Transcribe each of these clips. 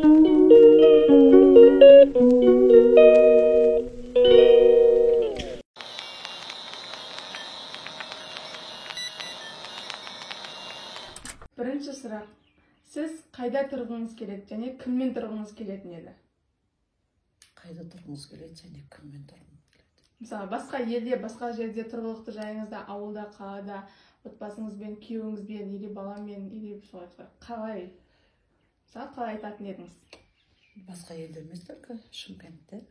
Бірінші сұрақ. Сіз қайда тұрғыңыз келеді және кіммен тұрғыңыз келетін еді? Қайда тұрғыңыз келеді және кіммен тұрғыңыз келеді? Мысалы, басқа елде, басқа жерде тұрғылықты жайыңызда, ауылда, қалада, отбасыңызбен, күйеуіңізбен, или баламен, или солай қалай? Мысалы, қалай айтатын едіңіз? Басқа елде емес, только Шымкентте.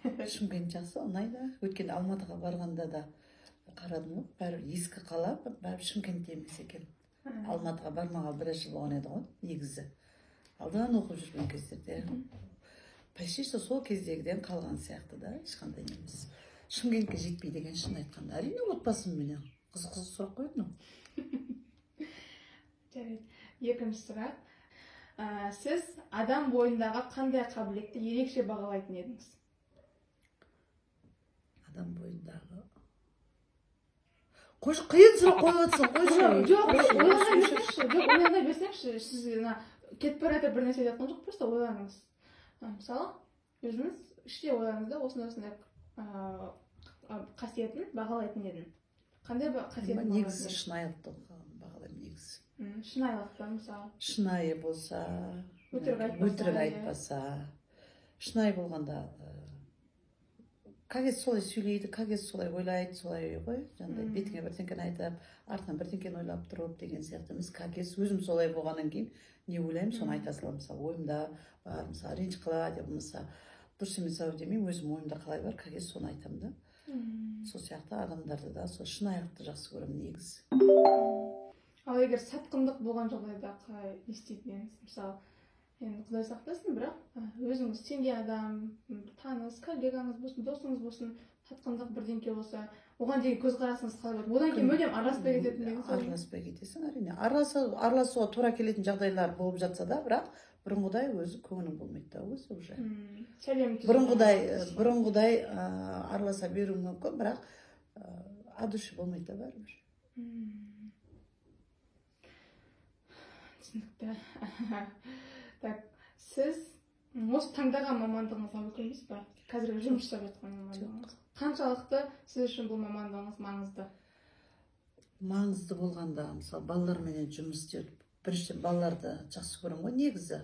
Шымкент жақсы, ұнайды. Өйткені Алматыға барғанда да қарадым ғой, бәрі ескі қала, бәрі Шымкентте емес екен. Алматыға бармағалы біраз жыл болған еді ғой, негізі. Алдан оқып жүрген кездерде. Почти что сол кездегіден қалған сияқты да, ешқандай неміз. Шымкентке жетпей деген шын айтқанда. Әрине отбасымменен. Қызық-қызық сұрақ қойдың. Жарайды. Екінші сұрақ. Сіз адам бойындағы қандай қабілетті ерекше бағалайтын едіңіз? Адам бойындағы Қойшы, қиын сұрақ қойып отырсың, қойшы. Жоқ, ойлана берсеңізші, жоқ, ойлана берсеңізші. Сіз ана кетіп бара жатып бір нәрсе айтқан жоқ, просто ойланыңыз. Мысалы, өзіңіз іште ойланыңыз да, осындай қасиетін бағалайтын едім. Қандай қасиетін? Негізі шынайылықты бағалаймын негізі. Шынайылықты, мысалы. Шынайы болса, өтірік айтпаса. Шынайы болғанда как солай сөйлейді, как солай ойлайды, солай ғой. Жаңағыдай бетіңе бірдеңкені айтып, артынан бірдеңкені ойлап тұрып деген сияқты емес. Как өзім солай болғаннан кейін не ойлаймын, соны айта саламын. Мысалы, ойымда бар, мысалы, ренжіп қалады, я болмаса дұрыс емес ау демеймін, өзім ойымда қалай бар, как соны айтамын да. Сол сияқты адамдарды да сол шынайылықты жақсы көремін негізі. Ал егер сатқындық болған жағдайда қалай не істейтін едіңіз? Мысалы, енді Құдай сақтасын, бірақ өзіңіз сенген адам, таныс, коллегаңыз болсын, досыңыз болсын, сатқындық бірдеңке болса, оған деген көзқарасыңыз қалай болады? Одан кейін мүлдем араласпай кететін едіңіз? Араласпай кетесің, әрине. Араласуға тура келетін жағдайлар болып жатса да, бірақ бұрынғыдай өзі көңілің болмайды да, өзі уже. Бұрынғыдай араласа беруі мүмкін, бірақ от души болмайды да бәрібір. Түсінікті. Так, сіз осы таңдаған мамандығыңызға өкінбейсіз ба? Қазіргі жұмыс жасап жатқан мамандығыңыз. Қаншалықты сіз үшін бұл мамандығыңыз маңызды? Маңызды болғанда, мысалы, балаларменен жұмыс істеу. Біріншіден балаларды жақсы көремін ғой негізі.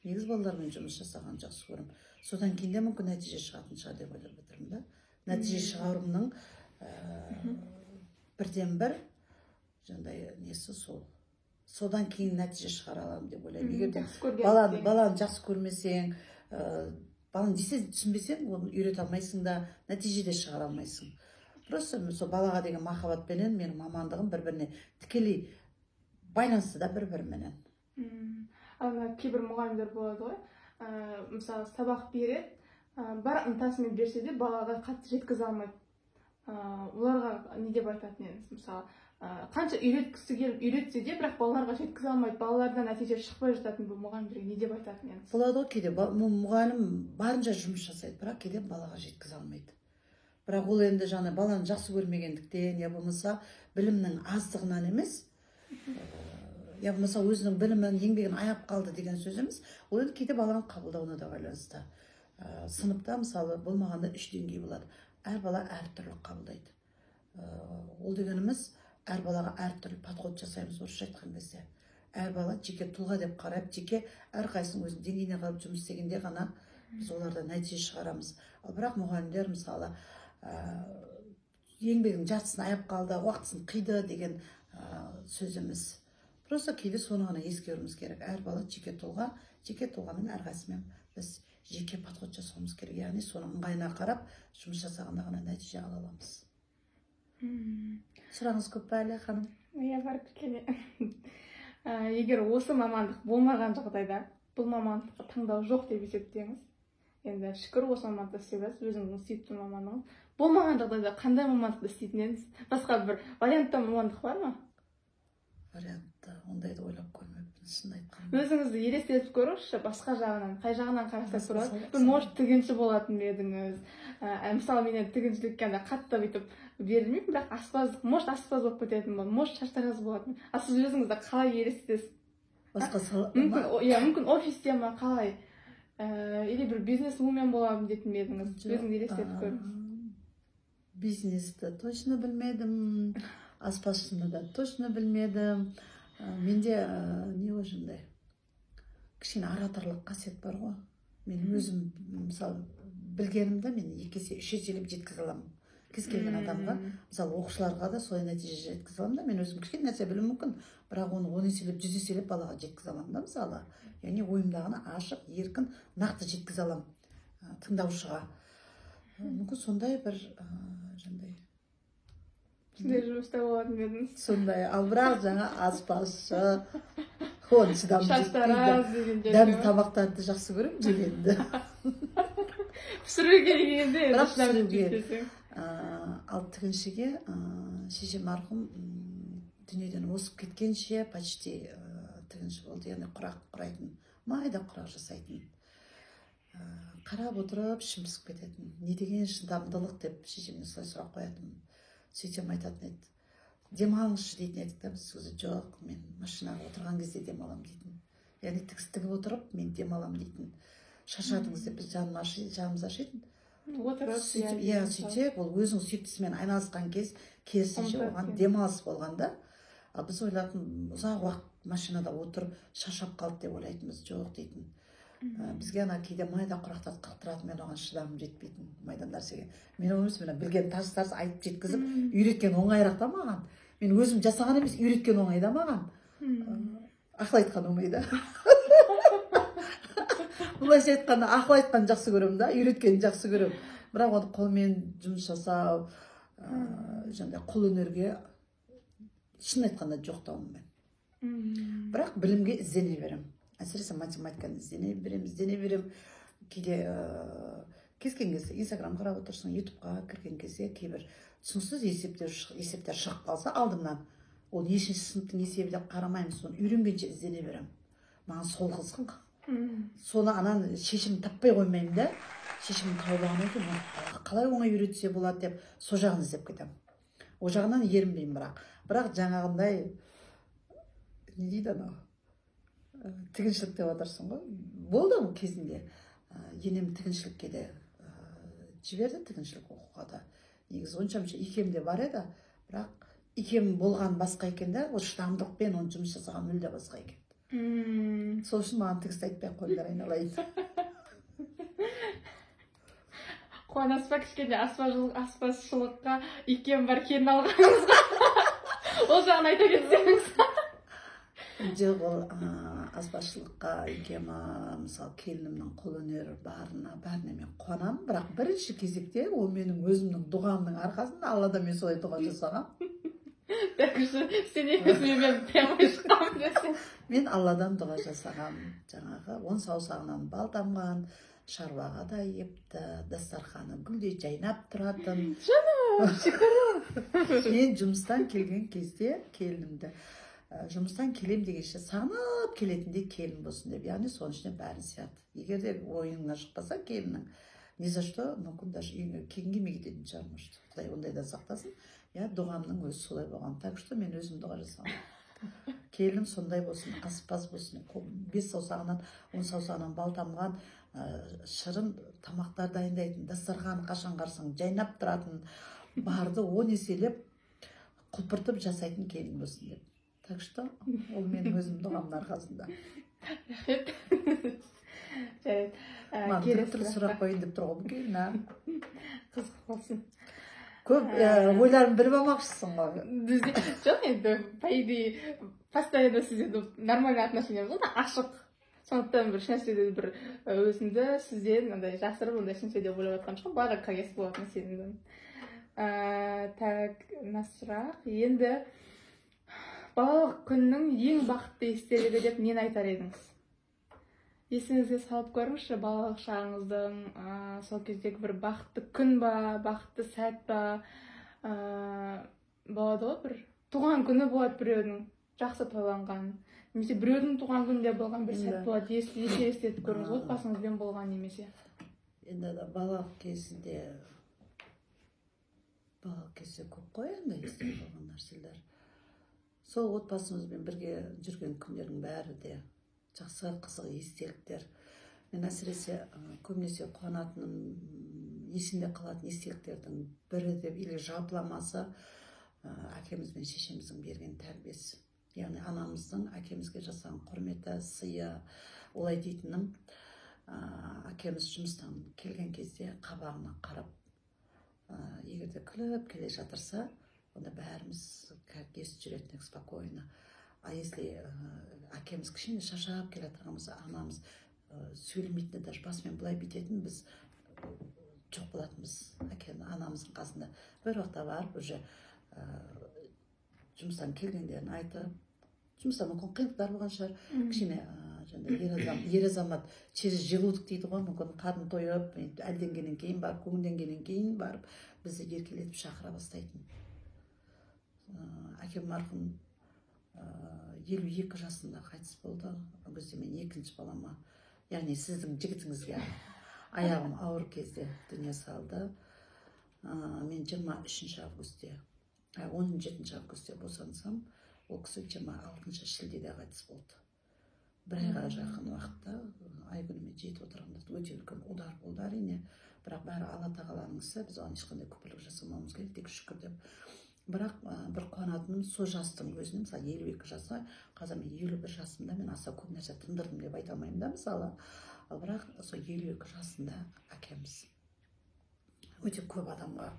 Негізі балалармен жұмыс жасағанды жақсы көремін. Содан кейін де мүмкін нәтиже шығатын шығар деп ойлап отырмын да. Нәтиже шығаруымның бірден-бір жаңағыдай несі сол. Содан кейін нәтиже шығара аламын деп ойлаймын. Егер де баланы жақсы көрмесең, баланы десе түсінбесең, оны үйрете алмайсың да, нәтиже де шығара алмайсың. Просто сол балаға деген махаббатпенен менің мамандығым бір-біріне тікелей байланысты да бір-біріменен. Ал кейбір мұғалімдер болады ғой, мысалы, сабақ береді, бар ынтасымен берсе де балаға қатты жеткізе алмайды. Оларға не деп айтатын едіңіз? Мысалы, қанша үйреткісі келіп үйретсе де, бірақ балаларға жеткізе алмайды, балалардан нәтиже шықпай жататын бұл мұғалімдерге не деп айтатын едіңіз? Болады ғой, кейде мұғалім барынша жұмыс жасайды, бірақ кейде балаға жеткізе алмайды. Бірақ ол енді жаңа баланы жақсы көрмегендіктен, я болмаса білімнің аздығынан емес, я болмаса өзінің білімін, еңбегін аяп қалды деген сөз емес, ол енді кейде баланың қабылдауына да байланысты. Сыныпта, мысалы, болмағанда 3 деңгей болады. Әр бала әртүрлі қабылдайды. Ол дегеніміз, әр балаға әртүрлі подход жасаймыз, орысша айтқан кезде. Әр бала жеке тұлға деп қарап, жеке әрқайсының өзінің деңгейіне қарап жұмыс істегенде ғана біз олардан нәтиже шығарамыз. Ал бірақ мұғалімдер, мысалы, еңбегінің жартысын аяп қалды, уақытысын қиды деген сөз емес. Просто кейде соны ғана ескеруіміз керек. Әр бала жеке тұлға, жеке тұлғамен әрқайсымен біз жеке подход жасауымыз керек. Яғни соның ыңғайына қарап жұмыс жасағанда ғана нәтиже ала аламыз. Сұрағыңыз көп пе, Әлия ханым? Иә, бар кішкене. Егер осы мамандық болмаған жағдайда, бұл мамандықты таңдау жоқ деп есептеңіз. Енді шүкір осы мамандықты істеп жатсыз, өзіңіздің сүйікті мамандығыңыз. Болмаған жағдайда қандай мамандықты істейтін едіңіз? Басқа бір вариантта мамандық бар ма? Вариантта ондайды ойлап көрмеппін, шын айтқанда. Өзіңізді елестетіп көріңізші, басқа жағынан, қай жағынан қараса көреді. Может, тігінші болатын ба едіңіз? Мысалы, мен енді тігіншілікке анда қатты бүйтіп берілмеймін, бірақ аспаздық, может, аспаз болып кететін болдым, может, шаштараз болатын. Ал сіз өзіңізді қалай елестетесіз? Басқа сала Мүмкін, иә, мүмкін, офисте ма, қалай, или бір бизнесвумен боламын дейтін бе едіңіз? Өзіңіз елестетіп көріңіз. Бизнесті точно білмедім, аспазшыны да точно білмедім. Менде не ғой, жаңағыдай кішкене ораторлық қасиет бар ғой. Мен өзім, мысалы, білгенімді мен екі есе, үш еселеп жеткізе аламын кез келген адамға. Мысалы, оқушыларға да солай нәтиже жеткізе аламын да. Мен өзім кішкене нәрсе білуім мүмкін, бірақ оны 10 еселеп, 100 еселеп балаға жеткізе аламын да. Мысалы, яғни ойымдағыны ашық, еркін, нақты жеткізе аламын тыңдаушыға. Мүмкін, сондай бір жаңағыдай Сондай жұмыста болатын ба едіңіз? Сондай. Ал бірақ жаңа аспазшы, оны шыдамым жетпейді. Шаштараз деген Дәмді жерде ма? тамақтарды жақсы көремін жегенді. Пісіруге келгенде енді Бірақ шыдам пісіруге жетпесең. Ал тігіншіге, шешем марқұм дүниеден озып кеткенше почти тігінші болды, яғни құрақ құрайтын, майда құрақ жасайтын. Қарап отырып, ішім пысып кететін. Не деген шыдамдылық деп шешемнен солай сұрақ қоятынмын. Сөйтсем, айтатын еді: «Демалыңызшы», — дейтін едік та біз. Сол кезде: «Жоқ, мен машинаға отырған кезде демаламын», — дейтін. Яғни тігіс тігіп отырып мен демаламын дейтін. «Шаршадыңыз», — деп біз жанымыз ашитын. Отырып. Сөйтіп, иә, сөйтсек, ол өзінің сүйіктісімен айналысқан кез, керісінше, Ұмытады оған екен. демалыс болған да. Ал біз ойлайтын, ұзақ уақыт машинада отырып шаршап қалды деп ойлайтынбыз. «Жоқ», — дейтін. Бізге ана кейде майда құрақтарды қақтыратын, мен оған шыдамым жетпейтін, майда нәрсеге. Мен ол емес, мен білген тарс тарс айтып жеткізіп үйреткен оңайырақ та маған. Мен өзім жасаған емес, үйреткен оңай да маған. Ақыл айтқан оңай да. Былайша айтқанда, ақыл айтқанды жақсы көремін да, үйреткенді жақсы көремін. Бірақ оны қолмен жұмыс жасау, жаңағыдай қолөнерге, шын айтқанда, жоқтаумын мен. Бірақ білімге іздене беремін, әсіресе математиканы іздене беремін, іздене беремін. Кейде кез келген кезде Инстаграм қарап отырсың, Ютубқа кірген кезде кейбір түсініксіз есептер шығып қалса алдымнан, ол нешінші сыныптың есебі деп қарамаймын, соны үйренгенше іздене беремін. Маған сол қызық. Соны анан шешімін таппай қоймаймын да, шешімін тауып алғаннан кейін оны балаға қалай оңай үйретсе болады деп, сол жағын іздеп кетемін. Ол жағынан ерінбеймін. Бірақ жаңағындай, не дейді, анау тігіншілік деп жатырсың ғой, болды ол кезінде. Енем тігіншілікке де жіберді, тігіншілік оқуға да. Негізі онша мұнша икем де бар еді, бірақ икем болған басқа екен да, ол шыдамдылықпен оны жұмыс жасаған мүлде басқа екен. Сол үшін маған тігісті айтпай ақ қойыңдар, айналайын. Қуанасыз ба кішкене аспазшылыққа икем бар келін алғаныңызға? Ол жағын айта кетсеңіз. Жоқ, ол аспазшылыққа икемі, мысалы, келінімнің қолөнері барына, бәріне мен қуанамын. Бірақ бірінші кезекте ол менің өзімнің дұғамның арқасында, Алладан мен солай дұға жасағанмын. Так что сенеміз, мен прямой шыққанмын десең. Мен Алладан дұға жасағанмын: жаңағы он саусағынан бал тамған, шаруаға да епті, дастарханы гүлдей жайнап тұратын. Шүкір. Мен жұмыстан келген кезде келінімді жұмыстан келем дегенше сағынып келетіндей келін болсын деп. Яғни соның ішіне бәрін сияды. Егер де ойыңнан шықпаса келіннің, ни за что, мүмкін, даже үйіңе келгің келмей кететін шығар, может. Құдай ондайдан сақтасын. Иә, дұғамның өзі солай болған. Так что мен өзім дұға жасағанмын: келінім сондай болсын, аспаз болсын, бес саусағынан, он саусағынан бал тамған, шырын тамақтар дайындайтын, дастархан қашан қарасаң жайнап тұратын, барды он еселеп құлпыртып жасайтын келін болсын деп. Так что ол менің өзім дұғамның арқасында. Рахмет, жарайды. Маған Келесі түрлі түрлі сұраққа. Сұрақ қояйын деп тұр ғой бұл келін, а. Қызық болсын. Көп ойларын біліп алмақшысың ғой. Бізде жоқ енді, по идее, постоянно сізден нормальный отношение ғой, ашық. Сондықтан бір ешнәрседе бір өзімді сізден андай жасырып, ондай ешнәрсе деп ойлап жатқан жоқпын. Барлығы как есть болатынына сенімдімін. Так, мына сұрақ енді: балалық күннің ең бақытты естелігі деп нені айтар едіңіз? Есіңізге салып көріңізші балалық шағыңыздың, сол кездегі бір бақытты күн ба, бақытты сәт па, болады ғой, бір туған күні болады біреудің жақсы тойланған немесе біреудің туған күнінде болған бір сәт болады. Елестетіп көріңіз, отбасыңызбен болған немесе. Енді ана балалық кезінде, балалық кезде көп қой енді есте қалған нәрселер. Сол отбасымызбен бірге жүрген күндердің бәрі де жақсы, қызық естеліктер. Мен әсіресе көбінесе қуанатыным, есімде қалатын естеліктердің бірі деп или жалпыламасы әкеміз бен шешеміздің берген тәрбиесі, яғни анамыздың әкемізге жасаған құрметі, сыйы. Олай дейтінім, әкеміз жұмыстан келген кезде қабағына қарап, егер де күліп келе жатырса, онда бәріміз как есть жүретін едік спокойно. А если әкеміз кішкене шаршап келе жатырған болса, анамыз сөйлемейтін, даже басымен былай бүйтетін, біз жоқ болатынбыз анамыздың қасында. Бір уақытта барып уже жұмыстан келгендерін айтып, жұмыста мүмкін қиындықтар болған шығар, кішкене жаңағыдай ер азамат через желудок дейді ғой, мүмкін қарын тойып әлденгеннен кейін барып, көңілденгеннен кейін барып бізді еркелетіп шақыра бастайтын. Әкем марқұм 52 жасында қайтыс болды. Ол кезде мен екінші балама, яғни сіздің жігітіңізге аяғым ауыр кезде дүние салды. Мен 23 августте, 17 августте босансам, ол кісі 26 шілдеде қайтыс болды. Бір айға жақын уақытта ай күніме жетіп отырғанда өте үлкен удар болды, әрине. Бірақ бәрі Алла тағаланың ісі, біз оған ешқандай күпірлік жасамауымыз керек, тек шүкір деп. Бірақ бір қуанатыным, сол жастың өзінде, мысалы, 52 жаста, қазір мен 51 жасымда, мен аса көп нәрсе тындырдым деп айта алмаймын да, мысалы. Ал бірақ сол 52 жасында әкеміз өте көп адамға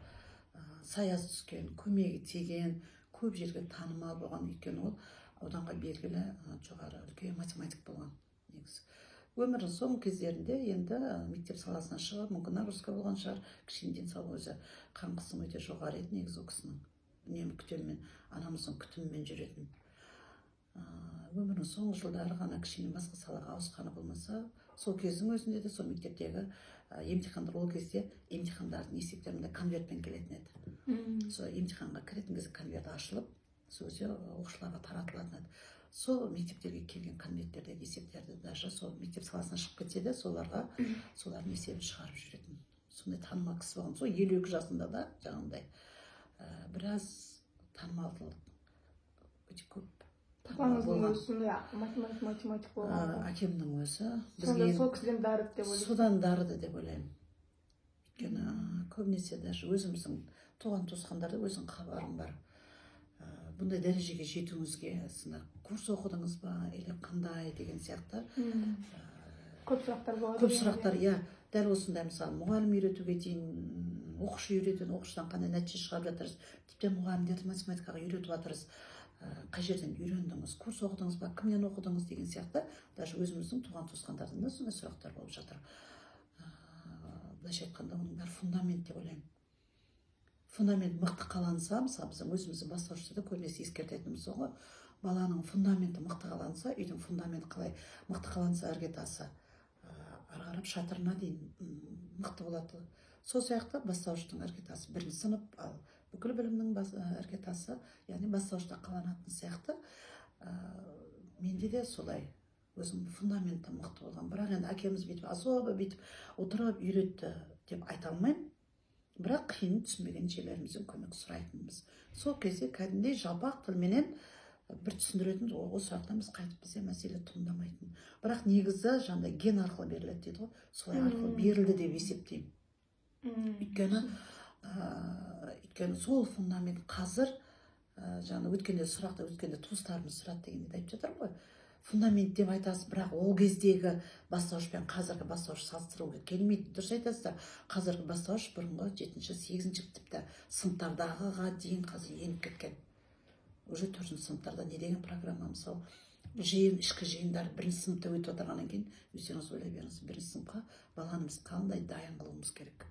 саясы түскен, көмегі тиген, көп жерге танымал болған, өйткені ол ауданға белгілі жоғары үлкен математик болған. Негізі өмірінің соңғы кездерінде енді мектеп саласынан шығып, мүмкін, нагрузка болған шығар, кішкене денсаулығы, өзі қан қысымы өте жоғары еді негізі. Ол кісінің үнемі күтіммен, анамыздың күтімімен жүретін. Өмірінің соңғы жылдары ғана кішкене басқа салаға ауысқаны болмаса, сол кездің өзінде де сол мектептегі емтихандар, ол кезде емтихандардың есептері мындай конвертпен келетін еді. Сол емтиханға кіретін кезде конверт ашылып, сол кезде оқушыларға таратылатын еді. Сол мектептерге келген конверттердегі есептерді даже сол мектеп саласынан шығып кетсе де, соларға, солардың есебін шығарып жүретін. Сондай танымал кісі болған. Сол 52 жасында да жаңағындай біраз танымалдылық өте көп танымал Папаңыздың болған. Өзі сондай математик болған ғой. Әкемнің өзі Сонда бізге сол кісіден дарыды деп ойлайсыз? Содан дарыды деп ойлаймын, өйткені көбінесе даже өзіміздің туған туысқандарда өзің хабарым бар. Бұндай дәрежеге жетуіңізге сіз курс оқыдыңыз ба или қандай деген сияқты. Көп сұрақтар болады Көп ғой. сұрақтар, иә. Дәл осындай, мысалы, мұғалім үйретуге дейін оқушы үйрету, оқушыдан қандай нәтиже шығарып жатырсыз, тіпті мұғалімдерді математикаға үйретіп жатырсыз, қай жерден үйрендіңіз, курс оқыдыңыз ба, кімнен оқыдыңыз деген сияқты, даже өзіміздің туған туысқандардан да сондай сұрақтар болып жатыр. Былайша айтқанда, оның бәрі фундамент деп ойлаймын. Фундамент мықты қаланса, мысалы, біздің өзіміздің бастаушыда да көбінесе ескертетініміз сол ғой: баланың фундаменті мықты қаланса, үйдің фундаменті қалай мықты қаланса, іргетасы, ары қарап шатырына дейін мықты болады. Сол сияқты бастауыштың іргетасы бірінші сынып, ал бүкіл білімнің іргетасы, яғни бастауышта қаланатын сияқты. Менде де солай, өзім фундаменті мықты болған. Бірақ енді әкеміз бүйтіп особо бүйтіп отырып үйретті деп айта алмаймын, бірақ қиын түсінбеген жерлерімізден көмек сұрайтынбыз. Сол кезде кәдімгідей жалпақ тілменен бір түсіндіретін. Ол сұрақтан біз қайтып, бізде мәселе туындамайтын. Бірақ негізі жаңағыдай ген арқылы беріледі дейді ғой, солай арқылы берілді деп есептеймін. Өйткені сол фундамент қазір жаңа өткенде сұрақта, өткенде туыстарымыз сұрады дегенде де айтып жатырмын ғой. Фундамент деп айтасыз, бірақ ол кездегі бастауыш пен қазіргі бастауыш салыстыруға келмейді. Дұрыс айтасыздар, қазіргі бастауыш бұрынғы жетінші, сегізінші, тіпті сыныптардағыға дейін қазір еніп кеткен. Уже төртінші сыныптарда не деген программа, мысалы, жиын, ішкі жиындар бірінші сыныпта өтіп отырғаннан кейін, өздеріңіз ойлай беріңіз, бірінші сыныпқа баланы біз қандай дайын қылуымыз керек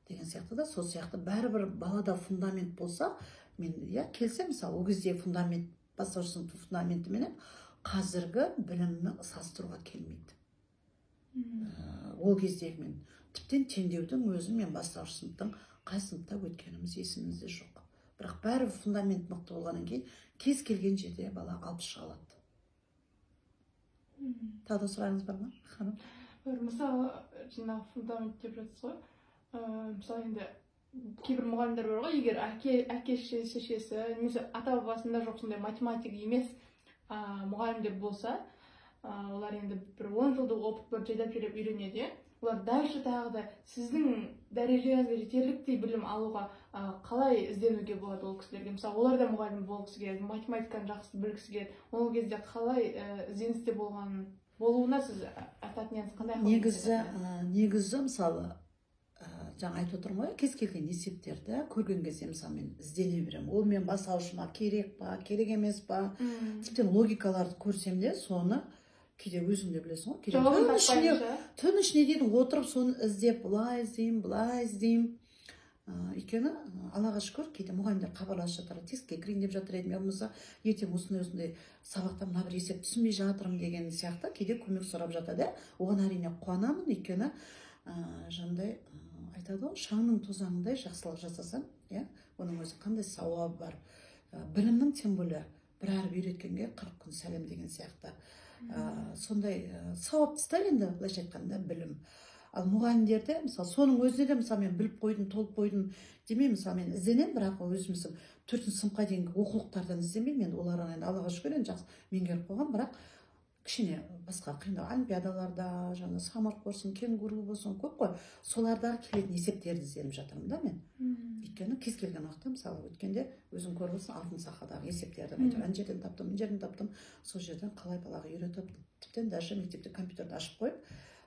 деген сияқты да. Сол сияқты бәрібір балада фундамент болса, мен, иә, келісемін. Мысалы, ол кезде фундамент, бастауыш сыныптың фундаментіменен қазіргі білімні салыстыруға келмейді. Ол кездегімен тіптен теңдеудің өзін мен бастауыш сыныптың қай сыныпта өткеніміз есімізде жоқ. Бірақ бәрібір фундамент мықты болғаннан кейін кез келген жерде бала алып шыға алады. Тағы да сұрағыңыз бар ма, ханым? Бір, мысалы, жаңағы фундамент деп жатсыз ғой, мысалы, енді Кейбір мұғалімдер бар ғой, егер әке шешесі немесе ата бабасында жоқ сондай математик емес мұғалімдер болса, олар енді бір 10 жылдық опыт бар, жайлап жайлап үйренеді, иә. Олар дальше тағы да сіздің дәрежеңізге жетерліктей білім алуға қалай ізденуге болады ол кісілерге? Мысалы, олар да мұғалім болғысы келеді, математиканы жақсы білгісі келеді. Ол кезде қалай ізденісте болуына сіз айтатын едіңіз, қандай ақыл Негізі, мысалы, жаңа айтып отырмын ғой, кез келген есептерді көрген кезде, мысалы, мен іздене беремін. Ол мен бастауышыма керек па, керек емес па, тіптен логикаларды көрсем де, соны кейде өзің де білесің ғой, кейде Жауабын түн ішінде таппайынша. Түн ішіне дейін отырып, соны іздеп, былай іздеймін, былай іздеймін. Өйткені Аллаға шүкір, кейде мұғалімдер хабарласып жатыр, тестке кірейін деп жатыр едім, я болмаса ертең осындай осындай сабақта мына бір есеп түсінбей жатырмын деген сияқты, кейде көмек сұрап жатады, иә. Оған, әрине, қуанамын, өйткені жаңағыдай айтады ғой, шаңның тозаңындай жақсылық жасасаң, иә, оның өзі қандай сауабы бар. Білімнің, тем более, бір әріп үйреткенге 40 күн сәлем деген сияқты. Сондай сауапты істер енді, былайша айтқанда, білім. Ал мұғалімдерде, мысалы, соның өзіне де, мысалы, мен біліп қойдым, толып қойдым демеймін. Мысалы, мен ізденемін, бірақ өзіміздің төртінші сыныпқа дейінгі оқулықтардан ізденбеймін енді. Олар енді, Аллаға шүкір, енді жақсы меңгеріп қойған, бірақ кішкене басқа қиындау, олимпиадаларда жаңа Самұрық болсын, Кенгуру болсын, көп қой, солардағы келетін есептерді ізденіп жатырмын да мен. Өйткені кез келген уақытта, мысалы, өткенде өзің көріп отырсың, алтын сақадағы есептерді әйтеуір ана жерден таптым, мына жерден таптым, сол жерден қалай балаға үйретіп, тіптен даже мектепте компьютерді ашып қойып,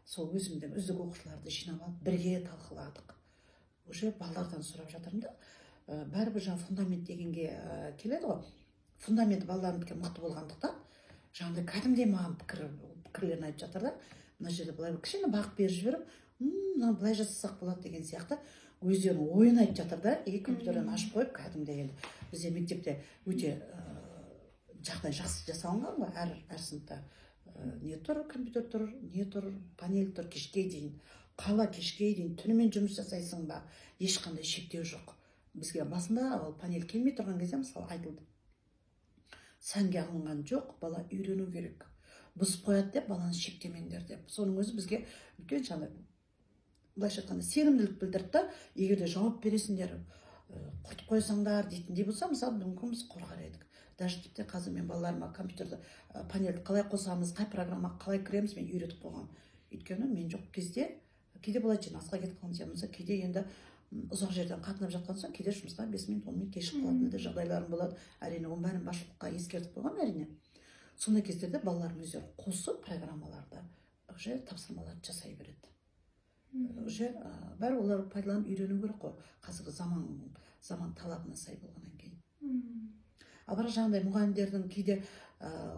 сол өзімден үздік оқушыларды жинап алып, бірге талқыладық. Уже балалардан сұрап жатырмын да. Бәрібір жаңа фундамент дегенге келеді ғой. Фундаменті балаларымдікі мықты болғандықтан, жаңағыдай кәдімгідей маған пікірлерін айтып жатыр да. Мына жерде былай бір кішкене бағыт беріп жіберіп, мынаны былай жасасақ болады деген сияқты, өздерінің ойын айтып жатыр да. И компьютерден ашып қойып, кәдімгідей. Енді бізде мектепте өте жағдай жақсы жасалынған ғой. Әр сыныпта не тұр, компьютер тұр, не тұр, панель тұр. Кешке дейін қала, кешке дейін түнімен жұмыс жасайсың ба, ешқандай шектеу жоқ. Бізге басында ол панель келмей тұрған кезде, мысалы, айтылды: сәнге алынған жоқ, бала үйрену керек, бұзып қояды деп баланы шектемеңдер деп. Соның өзі бізге үлкен жаңағы, былайша айтқанда, сенімділік білдірді да. Егер де жауап бересіңдер, құртып қойсаңдар дейтіндей болса, мысалы, мүмкін біз қорқар едік. Даже тіпті қазір мен балаларыма компьютерді, панельді қалай қосамыз, қай программаға қалай кіреміз, мен үйретіп қойғанмын. Өйткені мен жоқ кезде кейде былай жиналысқа кетіп қаламыз, я болмаса кейде енді ұзақ жерден қатынап жатқан соң, кейде жұмысқа 5 минут, 10 минут кешігіп қалатын да жағдайларым болады. Әрине, оның бәрін басшылыққа ескертіп қойғанмын. Әрине, сондай кездерде балаларым өздері қосып программаларды, уже тапсырмаларды жасай береді. Уже бәрі олар пайдаланып үйрену керек қой, қазіргі заман талабына сай болғаннан кейін. Ал бірақ жаңағыдай мұғалімдердің кейде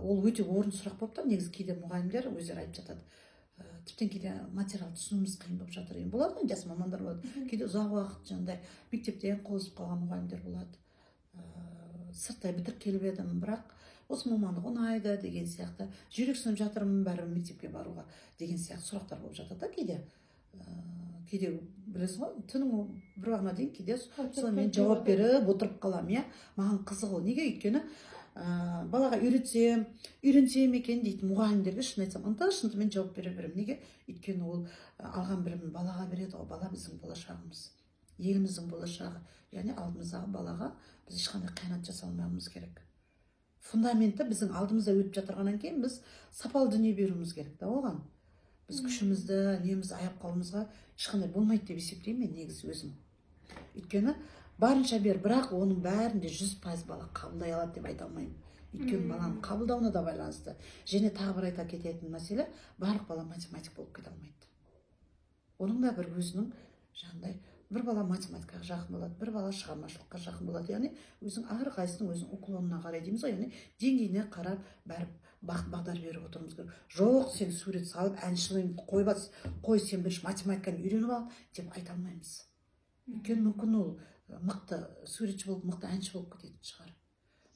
ол өте орынды сұрақ болып тұр негізі. Кейде мұғалімдер өздері айтып жатады, тіптен кейде материал түсінуіміз қиын болып жатыр. Енді болады ғой, жас мамандар болады, кейде ұзақ уақыт жаңағыдай мектептен қол үзіп қалған мұғалімдер болады. Сырттай бітіріп келіп едім, бірақ осы мамандық ұнайды деген сияқты, жүрексініп жатырмын бәрібір мектепке баруға деген сияқты сұрақтар болып жатады да кейде. Кейде білесің ғой, түннің бір уағына дейін кейде солай жауап беріп отырып қаламын, иә. Маған қызық ол. Неге? Өйткені балаға үйретсем, үйренсем екен дейтін мұғалімдерге, шын айтсам, ынта шынтымен жауап бере беремін. Неге? Өйткені ол алған білімін балаға береді ғой. Бала — біздің болашағымыз, еліміздің болашағы. Яғни алдымыздағы балаға біз ешқандай қиянат жасамауымыз керек. Фундаменті біздің алдымызда өтіп жатырғаннан кейін, біз сапалы дүние беруіміз керек та. Оған біз күшімізді, немізді аяп қалуымызға ешқандай болмайды деп есептеймін мен негізі өзім. Өйткені барынша бер, бірақ оның бәрін де 100% бала қабылдай алады деп айта алмаймын. Өйткені баланың қабылдауына да байланысты. Және тағы бір айта кететін мәселе: барлық бала математик болып кете алмайды. Оның да бір өзінің жаңағыдай, бір бала математикаға жақын болады, бір бала шығармашылыққа жақын болады. Яғни өзің әрқайсысының өзінің уклонына қарай дейміз ғой, яғни деңгейіне қарап бәрі бағыт бағдар беріп отыруымыз керек. Жоқ, сен сурет салып әншілігіңді қой, бас қой, сен бірінші математиканы үйреніп ал деп айта алмаймыз. Өйткені мүмкін ол мықты суретші болып, мықты әнші болып кететін шығар,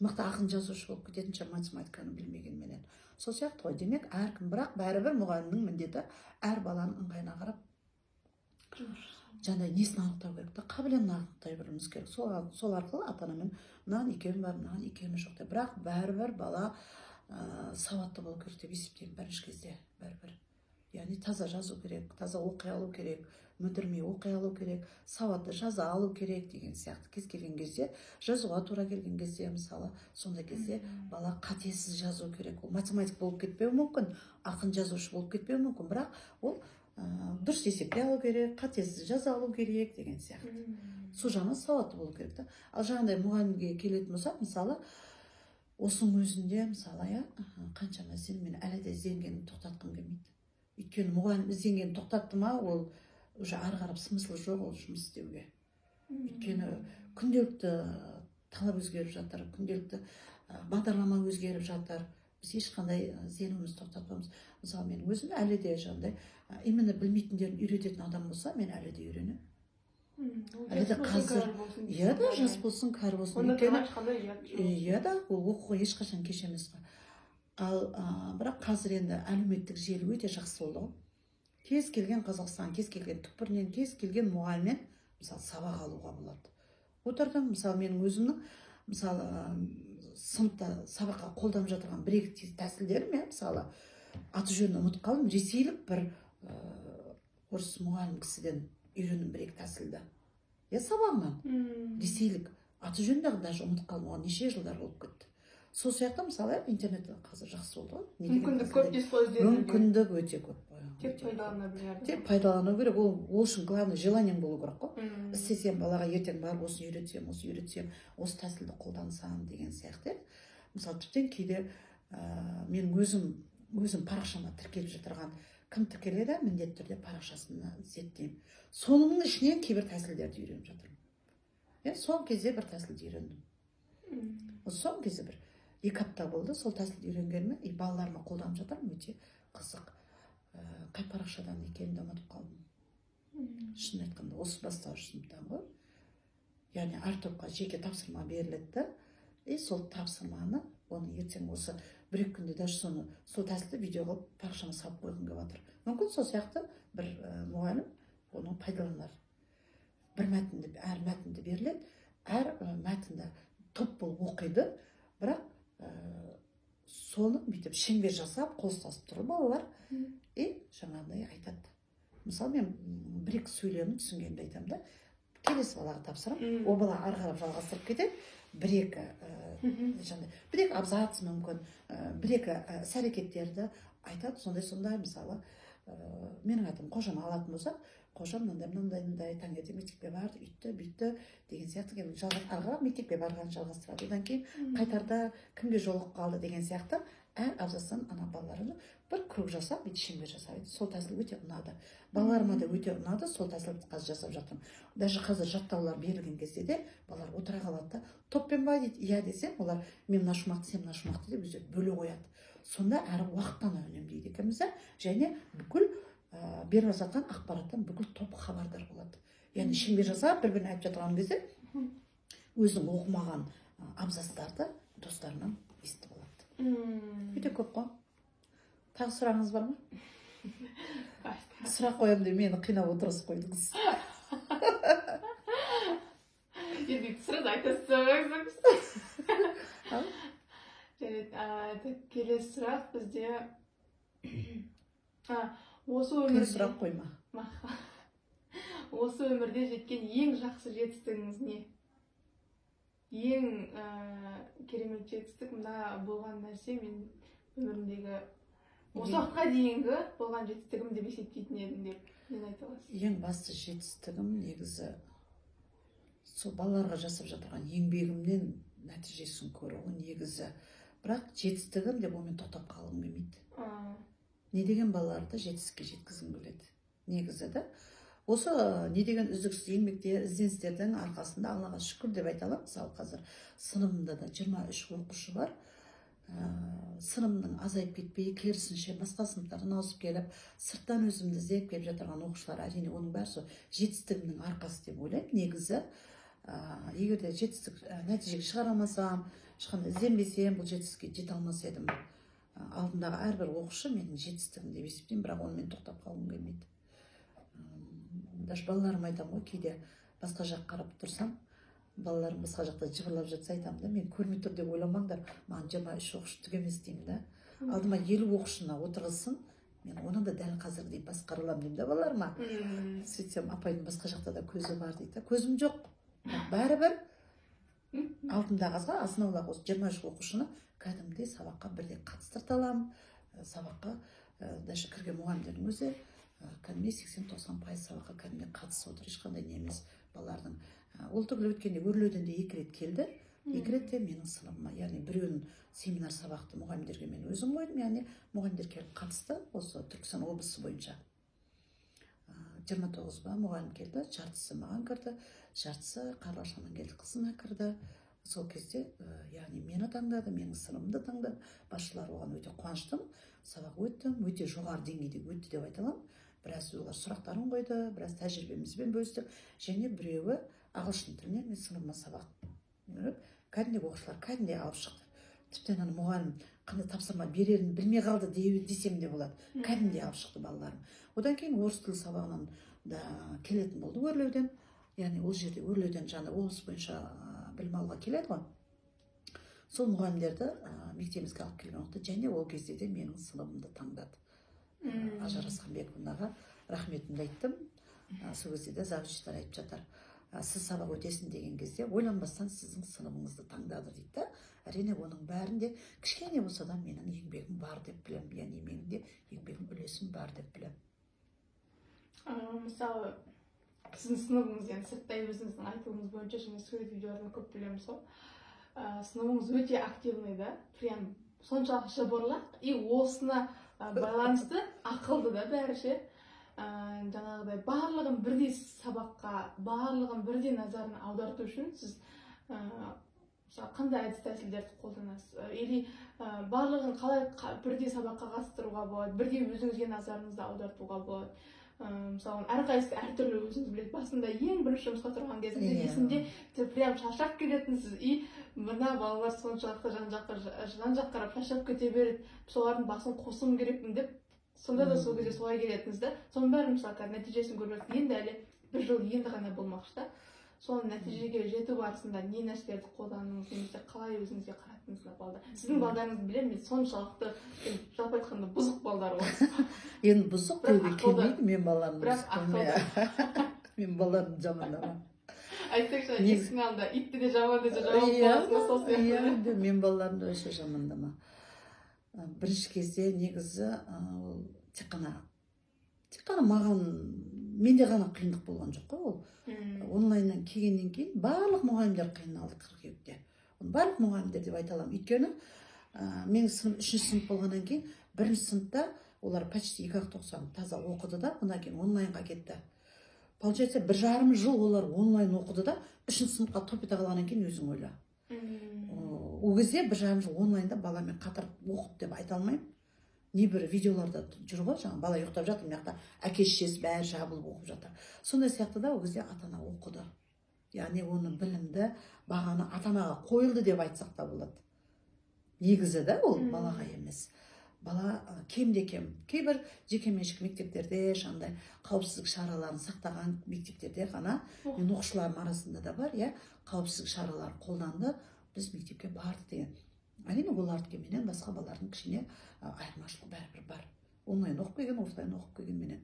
мықты ақын жазушы болып кететін шығар математиканы білмегенменен. Сол сияқты ғой. Демек, әркім, бірақ бәрібір мұғалімнің міндеті әр баланың ыңғайына қарап жаңағыдай несін анықтау керек та, қабілетін анықтай білуіміз керек. Сол арқылы ата анамен мынаған икемі бар, мынаған икемі жоқ деп. Бірақ бәрібір бала сауатты болу керек деп есептеймін бірінші кезде бәрібір. Яғни таза жазу керек, таза оқи алу керек, мүдірмей оқи алу керек, сауатты жаза алу керек деген сияқты. Кез келген кезде жазуға тура келген кезде, мысалы, сондай кезде бала қатесіз жазу керек. Ол математик болып кетпеуі мүмкін, ақын жазушы болып кетпеуі мүмкін, бірақ ол дұрыс есептей алу керек, қатесіз жаза алу керек деген сияқты. Сол жағынан сауатты болу керек та. Ал жаңағыдай мұғалімге келетін болсақ, мысалы, осының өзінде, мысалы, иә, қаншама іздендім, мен әлі де ізденгенімді тоқтатқым келмейді. Өйткені мұғалім ізденгенін тоқтатты ма, ол уже ары қарап смысл жоқ ол жұмыс істеуге. Өйткені күнделікті талап өзгеріп жатыр, күнделікті бағдарлама өзгеріп жатыр. Біз ешқандай ізденуімізді тоқтатпаймыз. Мысалы, мен өзім әлі де жаңағыдай именно білмейтіндерін үйрететін адам болса, мен әлі де үйренемін. Әлі де қазір, иә да, жас болсын, кәрі болсын. Өйткені иә да, ол оқуға ешқашан кеш емес қой. Ал бірақ қазір енді әлеуметтік желі өте жақсы болды ғой. Кез келген Қазақстан, кез келген түкпірінен, кез келген мұғалімнен, мысалы, сабақ алуға болады. Отырдым, мысалы, менің өзімнің, мысалы, сыныпта сабаққа қолданып жатырған бір екі тәсілдерім, иә, мысалы, аты жөнін ұмытып қалдым, ресейлік бір орыс мұғалім кісіден үйрендім бір екі тәсілді. Иә, сабағынан. Ресейлік, аты жөнін даже ұмытып қалдым, оған неше жылдар болып кетті. Сол сияқты, мысалы, интернет қазір жақсы болды ғой. Мүмкіндік көп дейсіз ғой ізденуге. Мүмкіндік өте көп қой. Тек пайдалана білу. Тек пайдалану керек. Ол үшін главное желаниең болу керек қой. Істесем балаға ертең барып осыны үйретсем, осы үйретсем, осы тәсілді қолдансам деген сияқты. Мысалы, тіптен кейде мен өзім парақшама тіркеліп жатырған, кім тіркеледі, міндетті түрде парақшасын зерттеймін. Соның ішінен кейбір тәсілдерді үйреніп жатырмын. Иә, сол кезде бір тәсілді үйрендім. Соңғы кезде бір 2 апта болды, сол тәсілді үйренгеніме, и балаларыма қолданып жатырмын, өте қызық. Қай парақшадан екенін де ұмытып қалдым. Шынын айтқанда, осы бастауыш сыныптан ғой. Яғни әр топқа жеке тапсырма беріледі да, и сол тапсырманы, оны ертең осы бір екі күнде даже соны, сол тәсілді видео қылып парақшама салып қойғым келіп жатыр. Мүмкін сол сияқты бір мұғалім оны пайдаланар. Бір мәтінді, әр мәтінді беріледі, әр мәтінді топ болып оқиды, бірақ соны бүйтіп шеңбер жасап, қол ұстасып тұрып балалар и жаңағыдай айтады. Мысалы, мен бір екі сөйлемін түсінгенімді айтамын да, келесі балаға тапсырамын, ол бала ары қарап жалғастырып кетеді, бір екі жаңағыдай, бір екі абзац мүмкін, бір екі іс әрекеттерді айтады, сондай-сондай, мысалы, менің атым Қожам алатын болсақ, Қожам мынандай мынандай мындай таңертең мектепке барды, үйтті, бүйтті деген сияқты, кейін ары қарап мектепке барған жалғастырады. Одан кейін қайтарда кімге жолығып қалды деген сияқты, әр абзацтан ана балаларына бір круг жасап, бүйтіп шеңбер жасап еді. Сол тәсіл өте ұнады. Балаларыма да өте ұнады, сол тәсілді қазір жасап жатырмын. Даже қазір жаттаулар берілген кезде де балалар отыра қалады да, топпен ба дейді, иә десем, олар мен мына шумақты, сен мына шумақты деп өздері бөле қояды. Сонда әрі уақыттан үнемдейді екенбіз, және бүкіл беріп жатқан ақпараттан бүкіл топ хабардар болады. Яғни шеңбер жасап бір-біріне айтып жатқан кезде өзінің оқымаған абзацтарды достарынан естіп алады. Өте көп қой. Тағы сұрағыңыз бар ма? Сұрақ қоямын деп мені қинап отырғызып қойдыңыз. Енді сразу айтасыз. Жарайды, келесі сұрақ бізде. Осы өмірде сұрақ қойма. Осы өмірде жеткен ең жақсы жетістігіңіз не? Ең керемет жетістік мына болған нәрсе, мен өмірімдегі осы уақытқа дейінгі болған жетістігім деп есептейтін едім деп нені айта аласыз? Ең басты жетістігім негізі сол балаларға жасап жатырған еңбегімнен нәтижесін көру негізі. Бірақ жетістігім деп онымен тоқтап қалғым келмейді. Не деген балаларды жетістікке жеткізгім келеді негізі да. Осы не деген үздіксіз еңбекте, ізденістердің арқасында Аллаға шүкір деп айта аламын. Мысалы, қазір сыныбымда да 23 оқушы бар. Сыныбымның азайып кетпей, керісінше басқа сыныптардан ауысып келіп, сырттан өзімді іздеп келіп жатырған оқушылар, әрине оның бәрі сол жетістігімнің арқасы деп ойлаймын. Негізі, егер де жетістік нәтижеге шығара алмасам, ешқандай ізденбесем, бұл жетістікке жете алмас едім. Алдымдағы әрбір оқушы менің жетістігім деп есептеймін, бірақ онымен тоқтап қалғым келмейді. Даже балаларыма айтамын ғой, кейде басқа жаққа қарап тұрсам, балаларым басқа жақта жыбырлап жатса айтамын да, мен көрмей тұр деп ойламаңдар, маған 23 оқушы түк емес деймін да. Алдыма 50 оқушыны отырғызсын, Мен оны да дәл қазіргідей басқара аламын деймін да балаларыма. Сөйтсем, апайдың басқа жақта да көзі бар дейді да. Көзім жоқ, бірақ бәрібір алдымдағы азға азын аулақ осы 23 оқушыны кәдімгідей сабаққа бірдей қатыстырта аламын. Сабаққа даже кірген мұғалімдердің өзі кәдімгідей 80-90% сабаққа кәдімгідей қатысып отыр, ешқандай не емес балалардың. Ол түгілі өткенде Өрлеуден де екі рет келді, екі рет те менің сыныбыма, яғни біреуін семинар сабақты мұғалімдерге мен өзім қойдым, яғни мұғалімдер келіп қатысты. Осы Түркістан облысы бойынша 29 ба мұғалім келді, жартысы маған кірді, жартысы Қарлығаш Амангелді қызына кірді. Сол кезде яғни мені таңдады, менің сыныбымды таңдады басшылар. Оған өте қуаныштымын. Сабақ өттім, өте жоғары деңгейде өтті деп айта аламын. Біраз олар сұрақтарын қойды, біраз тәжірибемізбен бөлістік. Және біреуі ағылшын тілінен мен сыныбыма сабақ беріп, кәдімгідей оқушылар кәдімгідей алып шықты. Тіптен ана мұғалім қандай тапсырма берерін білмей қалды десем де болады, кәдімгідей алып шықты балаларым. Одан кейін орыс тілі сабағынан да келетін болды Өрлеуден, яғни ол жерде Өрлеуден жаңа облыс бойынша білім алуға келеді ғой. Сол мұғалімдерді мектебімізге алып келген уақытта және ол кезде де менің сыныбымды таңдады. Ажар Асқанбековнаға рахметімді айттым. Сол кезде де завучтар айтып жатар: «Сіз сабақ өтесің деген кезде ойланбастан сіздің сыныбыңызды таңдады», — дейді да. Әрине, оның бәрінде кішкене болса да менің еңбегім бар деп білемін, яғни менің де еңбегім, үлесім бар деп білемін. Мысалы, сіздің сыныбыңыз енді сырттай өзіңіздің айтуыңыз бойынша және сурет, видеолардан көп білеміз ғой, сыныбыңыз өте активный да, прям соншалық жыбырлақ и осына байланысты ақылды да бәрі ше. Жаңағыдай барлығын бірдей сабаққа, барлығын бірдей назарын аударту үшін сіз мысалы, қандай әдіс тәсілдерді қолданасыз? Или барлығын қалай бірдей сабаққа қатыстыруға болады, бірдей өзіңізге назарыңызды аудартуға болады? Мысалы, әрқайсысы әртүрлі, өзіңіз білесіз. Басында ең бірінші жұмысқа тұрған кезімде есімде, прям шаршап келетінсіз и мына балалар соншалықты жан жаққа жан жаққа қарап шаршап кете береді, солардың басын қосуым керекпін деп, сонда да сол кезде солай келетінсіз да. Соның бәрін, мысалы, қазір нәтижесін көріп жатырсыз. Енді әлі бір жыл енді ғана болмақшы да. Соның нәтижеге жету барысында не нәрселерді қолдандыңыз немесе қалай өзіңізге қараттыңыз мына балдар? Сіздің балдарыңызды білемін мен, соншалықты енді жалпы айтқанда бұзық балдар ғой. Енді бұзық Бірақ деуге ақылды. келмейді мен балаларым. Бірақ бұзық демей. Мен балаларымды жамандамаймын. Айтсаңшы, есіктің алдында итті де жаман десе, жаман боласың ба, сол сияқты. Иә, енді мен балаларымды вообще жамандама. Бірінші кезде негізі ол тек қана маған, менде ғана қиындық болған жоқ қой ол. Онлайннан келгеннен кейін барлық мұғалімдер қиналды қыркүйекте. Оны барлық мұғалімдер деп айта аламын, өйткені менің сынып үшінші сынып болғаннан кейін, бірінші сыныпта олар почти екі ақ тоқсан таза оқыды да, одан кейін онлайнға кетті. Получается, 1,5 жыл олар онлайн оқыды да, үшінші сыныпқа топ ете қалғаннан кейін өзің ойла. Ол кезде 1,5 жыл онлайнда баламен қатар оқыды деп айта алмаймын. Небір видеоларда жүр ғой, жаңағы бала ұйықтап жатыр, мына жақта әке шешесі бәрі жабылып оқып жатыр. Сондай сияқты да ол кезде ата ана оқыды, яғни оны білімді бағаны ата анаға қойылды деп айтсақ та болады негізі да, ол балаға емес. Бала кемде кем кейбір жекеменшік мектептерде, жаңағыдай қауіпсіздік шараларын сақтаған мектептерде ғана, мен оқушыларым арасында да бар, иә, қауіпсіздік шаралары қолданды, біз мектепке бардық деген. Әрине, олардікі менен басқа балалардың кішкене айырмашылығы бәрібір бар, онлайн оқып келген, офлайн оқып келгенменен.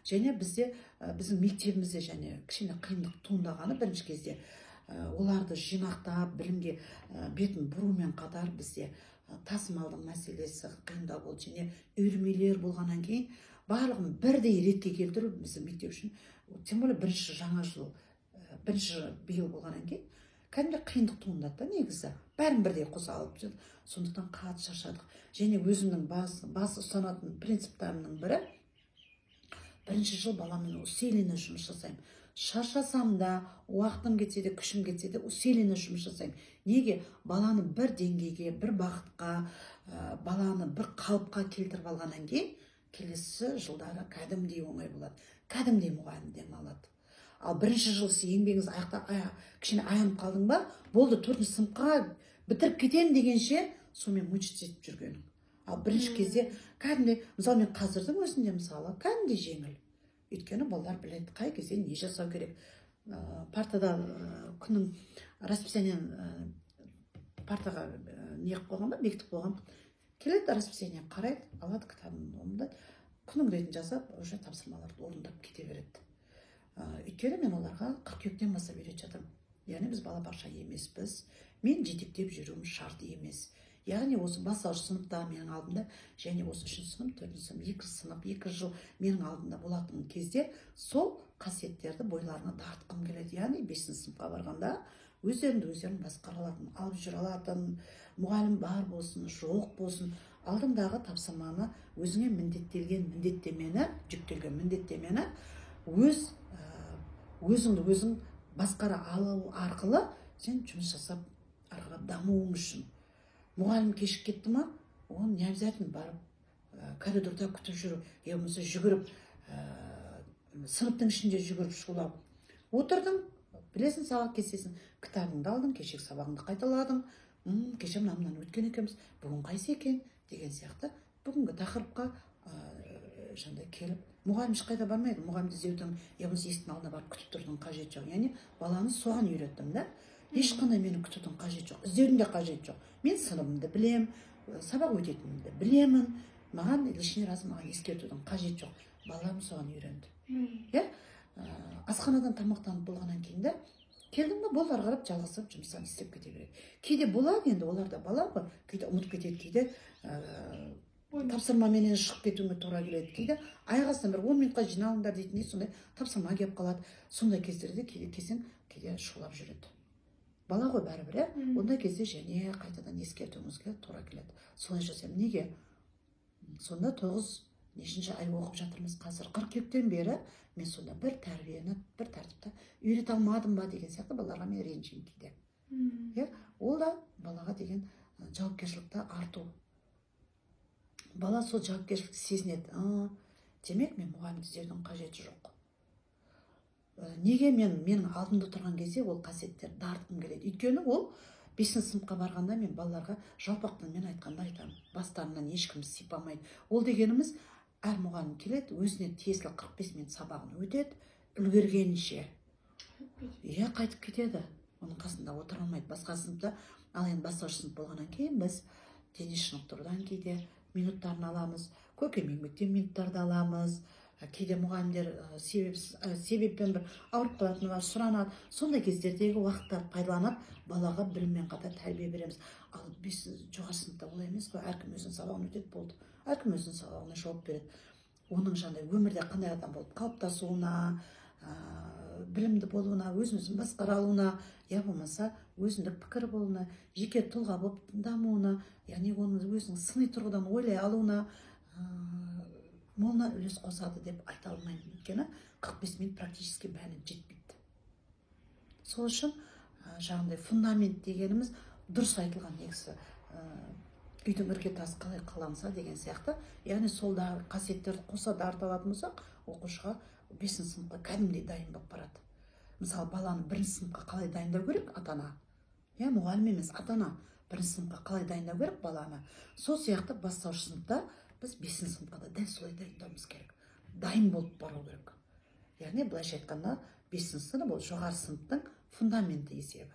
Және бізде біздің мектебімізде және кішкене қиындық туындағаны бірінші кезде оларды жинақтап, білімге бетін бұрумен қатар бізде тасымалдың мәселесі қиындау болды және үйірмелер болғаннан кейін барлығын бірдей ретке келтіру біздің мектеп үшін, тем более бірінші жаңа жыл, бірінші биыл болғаннан кейін кәдімгідей қиындық туындады да негізі, бәрін бірдей қоса алып жүрді. Сондықтан қатты шаршадық. Және өзімнің бас ұстанатын принциптарымның бірі: бірінші жыл баламен усиленно жұмыс жасаймын. Шаршасам да, уақытым кетсе де, күшім кетсе де, усиленно жұмыс жасаймын. Неге? Баланы бір деңгейге, бір бағытқа, баланы бір қалыпқа келтіріп алғаннан кейін келесі жылдары кәдімгідей оңай болады, кәдімгідей мұғалім демалады. Ал бірінші жыл сіз еңбегіңіз аяқта кішкене аянып қалдың ба, болды, төртінші сыныпқа бітіріп кетемін дегенше сонымен мучить етіп жүргенің. Ал бірінші кезде кәдімгідей, мысалы, мен қазірдің өзінде, мысалы, кәдімгідей жеңіл, өйткені балалар біледі қай кезде не жасау керек. Партада күннің расписание партаға не қылып қойған ба, бекітіп қойған. Келеді, расписание қарайды, алады кітабын, орындайды. Күннің ретін жасап, уже тапсырмаларды орындап кете береді. Өйткені мен оларға қыркүйектен бастап үйретіп жатырмын. Яғни біз балабақша емеспіз. Мен жетектеп жүруім шарт емес. Яғни осы бастауыш сыныпта менің алдымда, және осы 3-ші сынып, 4-ші сынып, 2 сынып, 2 жыл менің алдымда болатын кезде сол қасиеттерді бойларына дарытқым келеді. Яғни 5-ші сыныпқа барғанда өздеріңді өздерің басқара алатын, алып жүре алатын, мұғалім бар болсын, жоқ болсын, алдыңдағы тапсырманы, өзіңе міндеттелген міндеттемені, жүктелген міндеттемені өзіңді өзің басқара алу арқылы сен жұмыс жасап ары қарап дамуың үшін. Мұғалім кешігіп кетті ма, оны не обязательно барып коридорда күтіп жүру, я болмаса жүгіріп, сыныптың ішінде жүгіріп шулап. Отырдың, білесің сабақ кестесін, кітабыңды алдың, кешегі сабағыңды қайталадың, кеше мына-мынаны өткен екенбіз, бүгін қайсы екен деген сияқты бүгінгі тақырыпқа жаңағыдай келіп, мұғалім ешқайда бармайды, мұғалімді іздеудің, я болмаса есіктің алдына барып күтіп тұрудың қажеті жоқ. Яғни баланы соған үйреттім да. Ешқандай мені күтудің қажеті жоқ, іздеудің де қажеті жоқ. Мен сыныбымды білем, сабақ өтетінімді білемін, маған лишний раз маған ескертудің қажеті жоқ. Балаларым соған үйренді. Иә? Асханадан тамақтанып болғаннан кейін де келдің бе, болды, ары қарап жалғасып жұмыстарын істеп кете береді. Кейде болады енді, олар да бала ғой, кейде ұмытып кетеді, кейде тапсырмаменен шығып кетуіңе тура келеді, кейде аяқ астынан бір 10 минутқа жиналыңдар дейтіндей сондай тапсырма келіп қалады. Сондай кездерде кейде келсең, кейде шулап жүреді. Бала ғой бәрібір, иә? Ондай кезде және қайтадан ескертуіңізге тура келеді. Солай жасаймын. Неге? Сонда 9 нешінші ай оқып жатырмыз қазір. Қыркүйектен бері мен сонда бір тәрбиені, бір тәртіпті үйрете алмадым ба деген сияқты балаларға мен ренжимін кейде. Иә? Ол да балаға деген жауапкершілікті арту. Бала сол жауапкершілікті сезінеді. Демек мен мұғалімді іздеудің қажеті жоқ. Неге менің алдымда тұрған кезде ол қасиеттерді дарытқым келеді? Өйткені ол 5-ші сыныпқа барғанда мен балаларға жалпақ тілмен айтқанда айтамын, бастарынан ешкім сипамайды. Ол дегеніміз, әр мұғалім келеді, өзіне тиесілі 45 минут сабағын өтеді, үлгергенше. Иә, қайтып кетеді. Оның қасында отыра алмайды. Басқа сыныпта, ал енді бастауыш сынып болғаннан кейін біз дене шынықтырудан кейде минуттарын аламыз, көркем еңбектен минуттарды аламыз. Кейде мұғалімдер себеппен бір ауырып қалатыны бар, сұранады. Сондай кездердегі уақыттарды пайдаланып, балаға біліммен қатар тәрбие береміз. Ал жоғары сыныпта олай емес қой, әркім өзінің сабағын өтеді, болды. Әркім өзінің сабағына жауап береді. Оның жаңағыдай өмірде қандай адам болып қалыптасуына, білімді болуына, өзін өзін басқара алуына, я болмаса өзіндік пікір болуына, жеке тұлға болып дамуына, яғни оның өзінің сыни тұрғыдан ойлай алуына, молынан үлес қосады деп айта алмаймын. Өйткені 45 минут практически бәріне жетпейді. Сол үшін жаңағыдай фундамент дегеніміз дұрыс айтылған негізі. Үйдің іргетасы қалай қаланса деген сияқты. Яғни сол да қасиеттерді қоса дарыта алатын болсақ, оқушыға 5-ші сыныпқа кәдімгідей дайын болып барады. Мысалы, баланы 1-ші сыныпқа қалай дайындау керек ата-ана? Иә, мұғалім емес, ата-ана 1-ші сыныпқа қалай дайындау керек баланы? Сол сияқты бастауыш сыныпта біз 5-ші сыныпқа да дәл солай дайындауымыз керек. Дайын болып бару керек. Яғни, былайша айтқанда, 5-ші сынып ол жоғары сыныптың фундаменті есебі.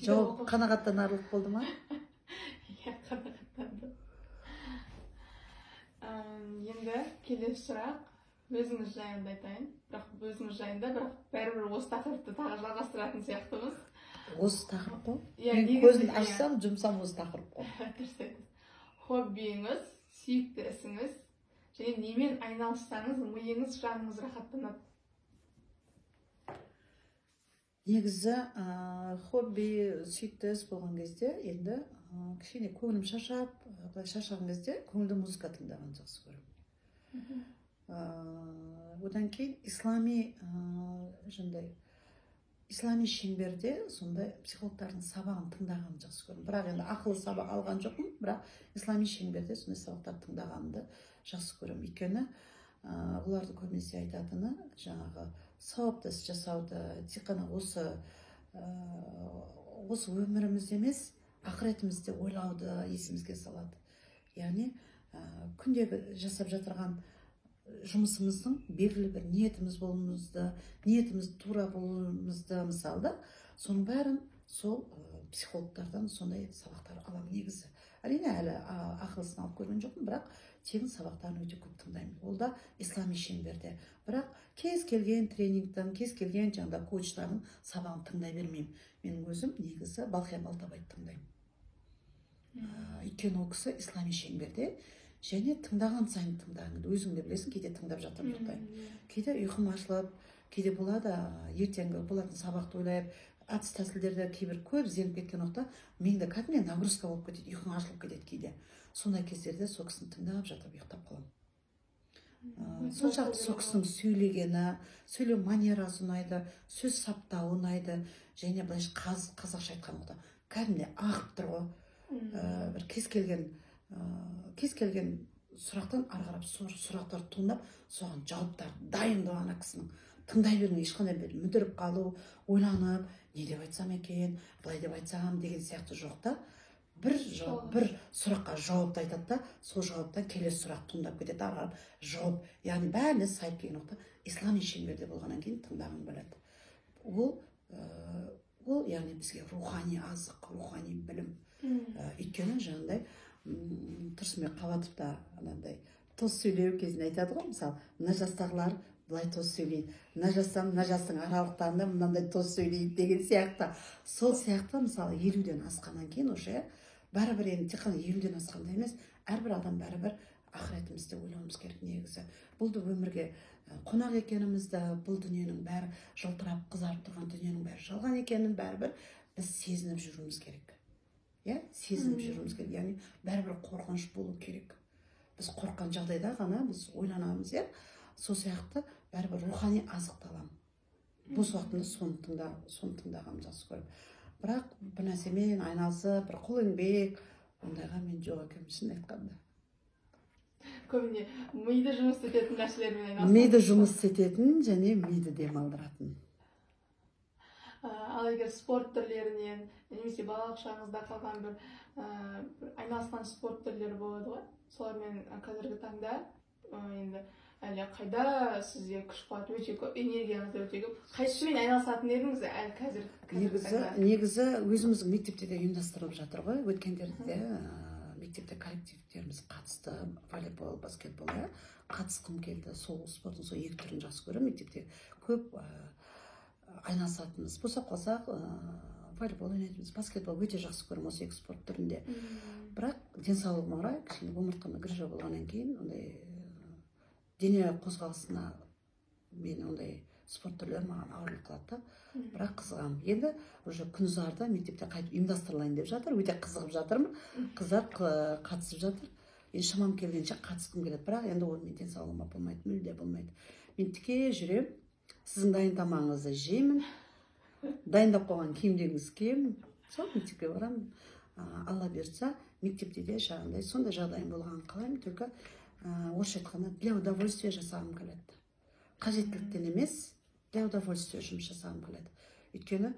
Жауап қанағаттанарлық болды ма? Иә, қанағаттандым. Енді келесі сұрақ, өзіңіз жайында айтайын. Бірақ өзіңіз жайында, бірақ бәрібір осы тақырыпты тағы жалғастыратын сияқтымыз. Осы тақырып қой? Иә, мен негізі көзін иә. Ашсам, жұмсам осы тақырып қой. Дұрыс айтасыз. Хоббиіңіз, сүйікті ісіңіз және немен айналыссаңыз, миыңыз, жаныңыз рахаттанады? Негізі, хобби, сүйікті іс болған кезде, енді, кішкене көңілім шаршап, былай шаршаған кезде көңілді музыка тыңдағанды жақсы көремін. Одан кейін ислами, жаңағыдай ислами шеңберде сондай психологтардың сабағын тыңдағанды жақсы көремін. Бірақ енді ақылы сабақ алған жоқпын, бірақ ислами шеңберде сондай сабақтарды тыңдағанды жақсы көремін. Өйткені, оларды көбінесе айтатыны жаңағы сауапты іс жасауды, тек қана осы өмірімізде емес, ақыретімізде ойлауды есімізге салады. Яғни, күндегі жасап жатырған жұмысымыздың белгілі бір ниетіміз болуымызды, ниетіміз тура болуымызды мысалы да, соның бәрін сол, психологтардан сондай сабақтар аламын негізі. Әрине, әлі ақылысын алып көрген жоқпын, бірақ тегін сабақтарын өте көп тыңдаймын. Ол да ислами шеңберде. Бірақ кез келген тренингтің, кез келген жаңағыдай коучтардың сабағын тыңдай бермеймін. Менің өзім негізі Балқия Балтабайды тыңдаймын. Өйткені ол кісі ислами шеңберде, және тыңдаған сайын тыңдаған, өзің де білесің, кейде тыңдап жатып ұйықтаймын, кейде ұйқым ашылып, кейде болады, ертеңгі болатын сабақты ойлап, әдіс тәсілдерді кейбір көп ізденіп кеткен уақытта миыңда кәдімгідей нагрузка болып кетеді, ұйқың ашылып кетеді кейде. Сондай кездерде сол кісіні тыңдап жатып ұйықтап қаламын. Соншалықты сол кісінің сөйлегені, сөйлеу манерасы ұнайды, сөз саптауы ұнайды, және былайша қазақша айтқан уақытта кәдімгідей ағып тұр ғой. Бір кез келген сұрақтан ары қарап сұрақтар туындап, соған жауаптар дайындау ана кісінің. Тыңдай бермей, ешқандай бір мүдіріп қалу, ойланып, не деп айтсам екен, былай деп айтсам деген сияқты жоқ та. Бір жауап, бір сұраққа жауапты айтады да, сол жауаптан келесі сұрақ туындап кетеді, ары қарап жауап, яғни бәріне сайып келген уақытта ислами шеңберде болғаннан кейін тыңдағым келеді. Ол яғни бізге рухани азық, рухани білім. Өйткені жаңағыдай Тұрсынбек Қабатов та анандай тост сөйлеу кезінде айтады ғой, мысалы, мына жастағылар былай тост сөйлейді, мына жастан мына жастың аралықтарында мынандай тост сөйлейді деген сияқты. Сол сияқты, мысалы, 50-ден асқаннан кейін уже бәрібір, енді тек қана 50-ден асқанда емес, әрбір адам бәрібір ақыретімізді ойлауымыз керек негізі. Бұл да өмірге қонақ екенімізді, бұл дүниенің бәрі жылтырап, қызарып тұрған дүниенің бәрі жалған екенін бәрібір біз сезініп жүруіміз керек, иә, сезініп жүруіміз керек. Яғни бәрібір қорқыныш болу керек. Біз қорыққан жағдайда ғана біз ойланамыз, иә. Сол сияқты бәрібір рухани азықты аламын бос уақытымда, соны тыңдағанды жақсы көремін. Бірақ бір нәрсемен айналысып, бір қол еңбек, ондайға мен жоқ екенмін, шынын айтқанда. Көбіне миды жұмыс істететін нәрселермен айналысасыз. Миды жұмыс істететін және миды демалдыратын. Ал егер спорт түрлерінен немесе балалық шағыңызда қалған бір айналысқан спорт түрлері болады ғой, солармен қазіргі таңда енді әлі қайда, сізде күш қуат өте көп, энергияңыз да өте көп, қайсысымен айналысатын едіңіз әлі қазір, қазіргі Негізі таңда? Негізі өзіміздің мектепте де ұйымдастырылып жатыр ғой. Өткендерде мектепте коллективтеріміз қатысты, волейбол, баскетбол, иә, қатысқым келді. Сол спорттың сол екі түрін жақсы көремін. Мектепте көп айналысатынбыз, босап қалсақ, волейбол ойнайтынбыз, баскетбол өте жақсы көремін осы екі спорт түрінде. Бірақ денсаулығыма орай, кішкене омыртқамда грыжа болғаннан кейін, ондай дене қозғалысына мен ондай спорт түрлері маған ауырлық қылады да. Бірақ қызығамын. Енді уже күн ұзарды, мектепте қайтып ұйымдастырылайын деп жатыр, өте қызығып жатырмын. Қыздар қатысып жатыр. Енді шамам келгенше қатысқым келеді, бірақ енді ол менің денсаулығыма болмайды, мүлде болмайды. Мен тіке жүремін, сіздің дайын тамағыңызды жеймін, дайындап қойған киімдеріңізді киемін, сол мектепке барамын. Алла бұйыртса, мектепте де жаңағындай сондай жағдайым болғанын қалаймын. Только орысша айтқанда, для удовольствия жасағым келеді, қажеттіліктен емес, для удовольствия жұмыс жасағым келеді. Өйткені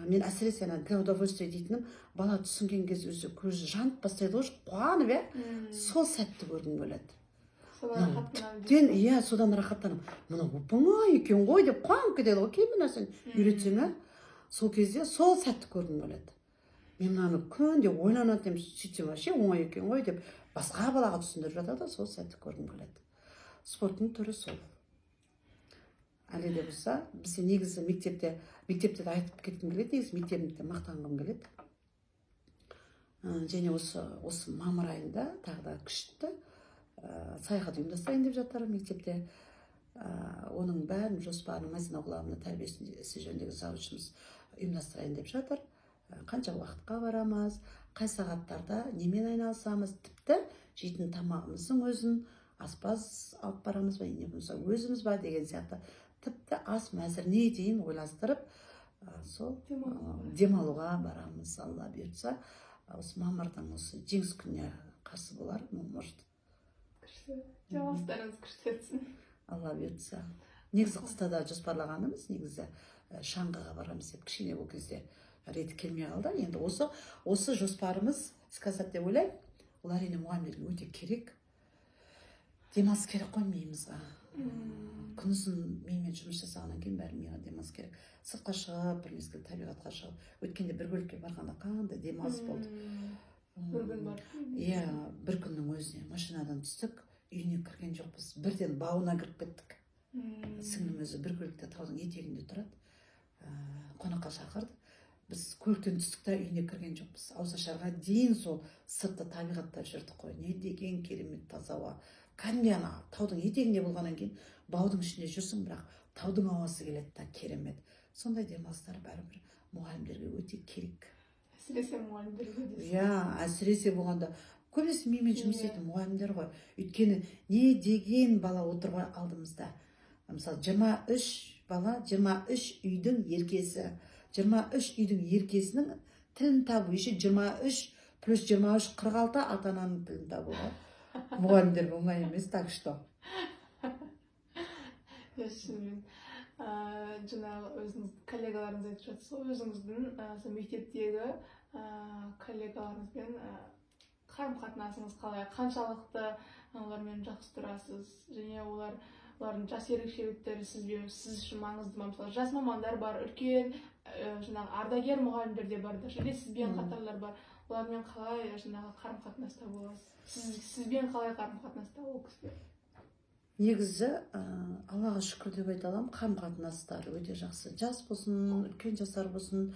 мен әсіресе ана для удовольствия дейтінім, бала түсінген кезде өзі көзі жанып бастайды ғой, қуанып, иә, сол сәтті көргім келеді. Содан рахаттанамын. Тіптен, иә, содан рахаттанамын. Мынау оп оңай екен ғой деп қуанып кетеді ғой кейбір нәрсені үйретсең, иә. Сол кезде сол сәтті көргім келеді. Мен мынаны күнде ойланатын едім, сөйтсем, вообще оңай екен ғой деп басқа балаға түсіндіріп жатады, сол сәтті көргім келеді. Спорттың түрі сол. Әлі де болса бізде негізі мектепте де айтып кеткім келеді, негізі мектебімді де мақтанғым келеді. Және осы мамыр айында тағы да күшті саяхат ұйымдастырайын деп жатыр мектепте. Оның бәрін жоспарын Мазина Ғұламовна, тәрбие ісі жөніндегі завучымыз, ұйымдастырайын деп жатыр. Қанша уақытқа барамыз, қай сағаттарда немен айналысамыз, тіпті жейтін тамағымыздың өзін аспаз алып барамыз ба, не болмаса өзіміз ба деген сияқты, тіпті ас мәзіріне дейін ойластырып, сол демалуға барамыз, Алла бұйыртса, осы мамырдың осы Жеңіс күніне қарсы болар, ну, может. Күшті, демалыстарыңыз күшті өтсін. Алла бұйыртса. Негізі қыста да жоспарлағанымыз, негізі шаңғыға барамыз деп, кішкене ол кезде реті келмей қалды. Енді осы жоспарымыз сказать деп ойлаймын. Ол, әрине, мұғалімдерге өте керек, демалыс керек қой миымызға. Күнұзын мимен жұмыс жасағаннан кейін бәрі миға демалыс керек. Сыртқа шығып, бір мезгіл табиғатқа шығып, өткенде бір бөлікке барғанда қандай демалыс болды. Бір күн барып. Иә, бір күннің өзіне машинадан түстік, үйіне кірген жоқпыз, бірден бауына кіріп кеттік. Сіңлім өзі бір көлікте таудың етегінде тұрады, қонаққа шақырды. Біз көліктен түстік та, үйіне кірген жоқпыз, ауызашарға дейін сол сыртта табиғатта жүрдік қой. Не деген керемет таза ауа! Кәдімгідей ана таудың етегінде болғаннан кейін баудың ішінде жүрсің, бірақ таудың ауасы келеді да, керемет. Сондай демалыстар бәрібір мұғалімдерге өте керек. Әсіресе мұғалімдерге дейсіз. Иә, әсіресе болғанда көбінесе менімен жұмыс істейтін мұғалімдер ғой. Өйткені не деген бала отыр ғой алдымызда! Мысалы, 23 бала, 23 үйдің еркесі. 23 үйдің еркесінің тілін табу, еще 23 плюс 23, 46 ата ананың тілін табу ғой мұғалімдерге оңай емес, так что. Иә, шынымен. Жаңағы өзіңіз, коллегаларыңыз айтып жатсыз ғой, өзіңіздің сол мектептегі коллегаларыңызбен қарым қатынасыңыз қалай, қаншалықты олармен жақсы тұрасыз және олардың жас ерекшеліктері сіз үшін маңызды ма? Мысалы, жас мамандар бар, үлкен жаңағы ардагер мұғалімдер де бар, даже сізбен қатарлар бар. Олармен қалай жаңағы қарым қатынаста боласыз? Сізбен қалай қарым қатынаста ол кісілер? Негізі Аллаға шүкір деп айта аламын, қарым қатынастары өте жақсы. Жас болсын, үлкен жастар болсын,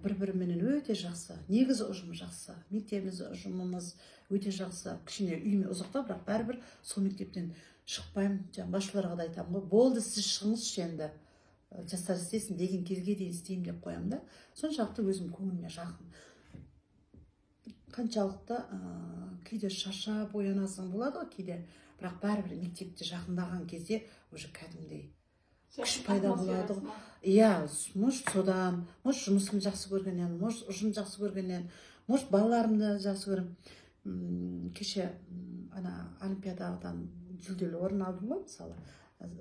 бір біріменен өте жақсы. Негізі ұжым жақсы, мектебіміз, ұжымымыз өте жақсы. Кішкене үйіме ұзақтау, бірақ бәрібір сол мектептен шықпаймын. Жаңа басшыларға да айтамын ғой, болды, сіз шығыңызшы енді, жастар істесін деген кезге дейін істеймін деп қоямын да. Соншалықты өзім көңіліме жақын. Қаншалықты кейде шаршап оянасың, болады ғой кейде, бірақ бәрібір мектепте жақындаған кезде уже кәдімгідей күш пайда болады ғой. Иә, может, содан, может, жұмысымды жақсы көргеннен, может, ұжым жақсы көргеннен, может, балаларымды жақсы көремін. Кеше ана олимпиададан жүлделі орын алдым ғой, мысалы,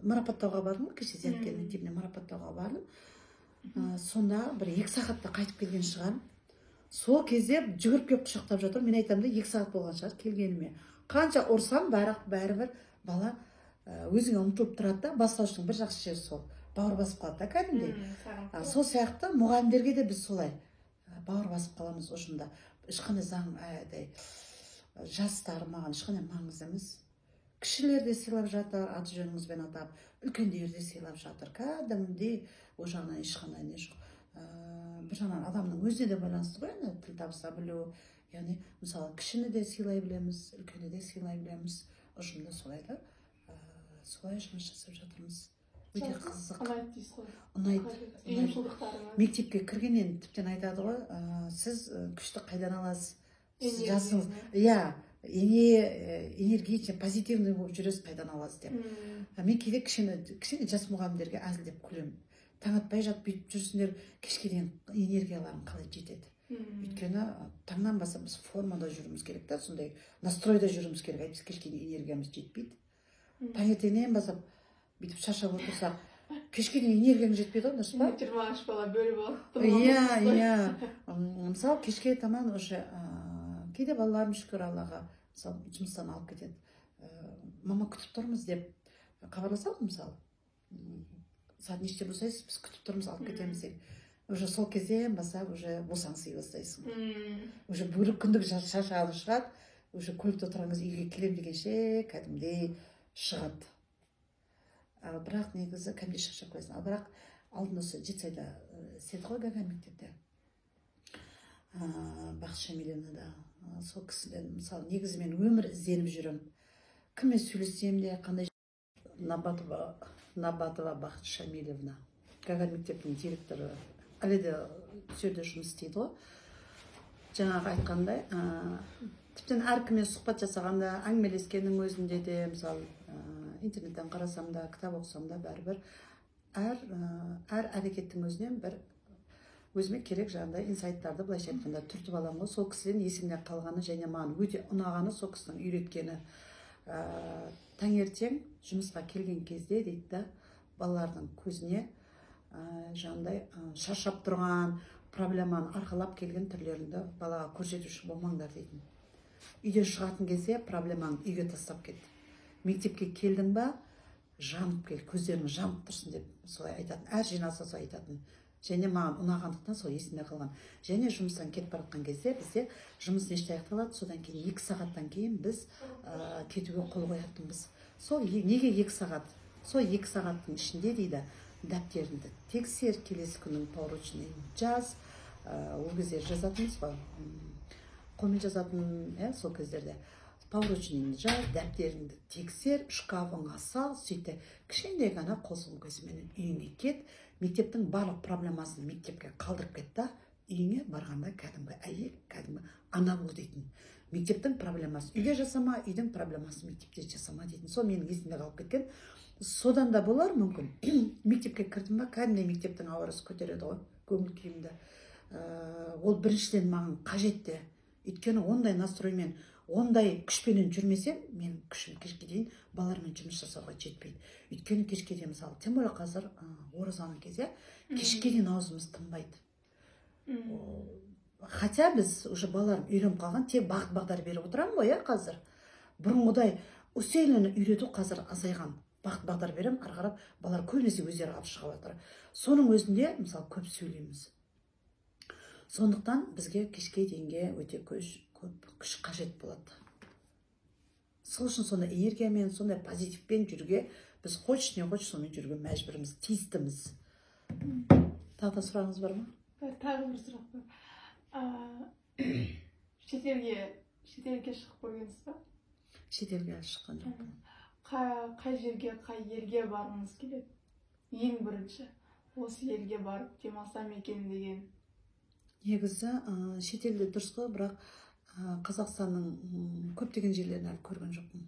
марапаттауға бардым ғой кеше, Зияткер мектебіне марапаттауға бардым. Сонда бір 2 сағатта қайтып келген шығармын. Сол кезде жүгіріп келіп құшақтап жатыр. Мен айтамын да, 2 сағат болған шығар келгеніме. Қанша ұрсам, бірақ бәрібір бала өзіңе ұмтылып тұрады да. Бастаушының бір жақсы жері сол, бауыр басып қалады да кәдімгідей. Сол сияқты мұғалімдерге де біз солай бауыр басып қаламыз ұжымда. Ешқандай заң әдай жастар маған ешқандай маңызды емес. Кішілер де сыйлап жатыр, аты жөніңізбен атап, үлкендер де сыйлап жатыр кәдімгідей. Ол жағынан ешқандай не жоқ. Бір жағынан адамның өзіне де байланысты ғой енді, тіл табыса білу. Яғни, мысалы, кішіні де сыйлай білеміз, үлкенді де сыйлай білеміз ұжымда, солай да. Солай жұмыс жасап жатырмыз, өте қызық. Ұнайды дейсіз ғой. Ұнайды. Ұйымшылдықтарыңыз. Мектепке кіргеннен тіптен айтады ғой, сіз күшті қайдан аласыз, сіз жасыңыз, иә, энергичный, позитивный болып жүресіз, қайдан аласыз деп. Мен кейде кішкене кішкене жас мұғалімдерге әзілдеп күлемін: таң атпай жатып бүйтіп жүрсіңдер, кешке дейін энергияларың қалай жетеді? Өйткені таңнан бастап біз формада жүруіміз керек та, сондай настройда жүруіміз керек, әйтпесе кешке дейін энергиямыз жетпейді. Таңертеңнен бастап бүйтіп шаршап отырсақ, кешке дейін энергияң жетпейді ғой, дұрыс па? 23 бала бөліп алып. Иә, мысалы, кешке таман уже кейде балаларым, шүкір Аллаға, мысалы, жұмыстан алып кетеді, мама, күтіп тұрмыз деп хабарласады. Мысалы, сағат нешеде босайсыз, біз күтіп тұрмыз, алып кетеміз деп. Уже сол кезден бастап уже босаңси бастайсың. Уже бір күндік шаршағаны шығады, уже көлікте отырған кезде үйге келемін дегенше кәдімгідей шығады. Ал бірақ негізі кәдімгідей шаршап қоясың. Ал бірақ алдын осы Жетісайда істедік қой, Гагарин мектепте, Бақыт Шамилевнада. Сол кісіден, мысалы, негізі мен өмір ізденіп жүремін, кіммен сөйлессем де, қандай Набатова Бақыт Шамилевна, Гагарин мектептің директоры, әлі де сол жерде жұмыс істейді ғой. Жаңағы айтқандай, тіптен әркіммен сұхбат жасағанда, әңгімелескеннің өзінде де, мысалы, интернеттен қарасам да, кітап оқысам да, бәрібір әр әрекеттің өзінен бір өзіме керек жаңағыдай инсайттарды, былайша айтқанда, түртіп аламын ғой. Сол кісіден есімде қалғаны және маған өте ұнағаны, сол кісінің үйреткені, таңертең жұмысқа келген кезде дейді да, балалардың көзіне жаңағыдай шаршап тұрған, проблеманы арқалап келген түрлеріңді балаға көрсетуші болмаңдар дейтін. Үйден шығатын кезде проблемаңды үйге тастап кет, мектепке келдің ба, жанып кел, көздерің жанып тұрсын деп солай айтатын. Әр жиналыста солай айтатын. Және маған ұнағандықтан сол есімде қалған. Және жұмыстан кетіп бара жатқан кезде, бізде жұмыс нешеде аяқталады, содан кейін 2 сағаттан кейін біз кетуге қол қоятынбыз. Сол неге 2 сағат? Сол 2 сағаттың ішінде, дейді, дәптеріңді тексер, келесі күннің поручениені жаз. Ол кездері жазатынбыз ғой, қолмен жазатын, иә. Сол кездерде поручениеңді жаз, дәптеріңді тексер, шкафыңа сал, сөйт те, кішкентай ғана қол сөмкесіменен үйіңе кет. Мектептің барлық проблемасын мектепке қалдырып кет та, үйіңе барғанда кәдімгі әйел, кәдімгі ана бол дейтін. Мектептің проблемасын үйде жасама, үйдің проблемасын мектепте жасама дейтін. Сол менің есімде қалып кеткен. Содан да болар мүмкін, мектепке кірдім ба, кәдімгідей мектептің ауасы көтереді ғой көңіл күйімді. Ол біріншіден маған қажет те, өйткені ондай настроймен, ондай күшпенен жүрмесем, менің күшім кешке дейін балалармен жұмыс жасауға жетпейді. Өйткені кешке дейін, мысалы, тем более қазір оразаның кезі, кешке дейін аузымыз тынбайды. Хотя біз уже, балаларым үйреніп қалған, тек бағыт бағдар беріп отырамын ғой, иә. Қазір бұрынғыдай усиленно үйрету қазір азайған. Бағыт бағдар беремін, ары қарап балалар көбінесе өздері алып шығып жатыр. Соның өзінде, мысалы, көп сөйлейміз. Сондықтан бізге кешке дейінге өте көп күш қажет болады. Сол үшін сондай энергиямен, сондай позитивпен жүруге біз, хочешь не хочешь, сонымен жүруге мәжбүрміз, тиістіміз. Тағы да сұрағыңыз бар ма? Бар, тағы бір сұрақ бар. Шетелге шығып көргенсіз ба? Шетелге әлі шыққан жоқпын. Қай жерге, қай елге барғыңыз келеді? Ең бірінші осы елге барып демалсам екен деген. Негізі шетелде дұрыс қой, бірақ Қазақстанның көптеген жерлерін әлі көрген жоқпын.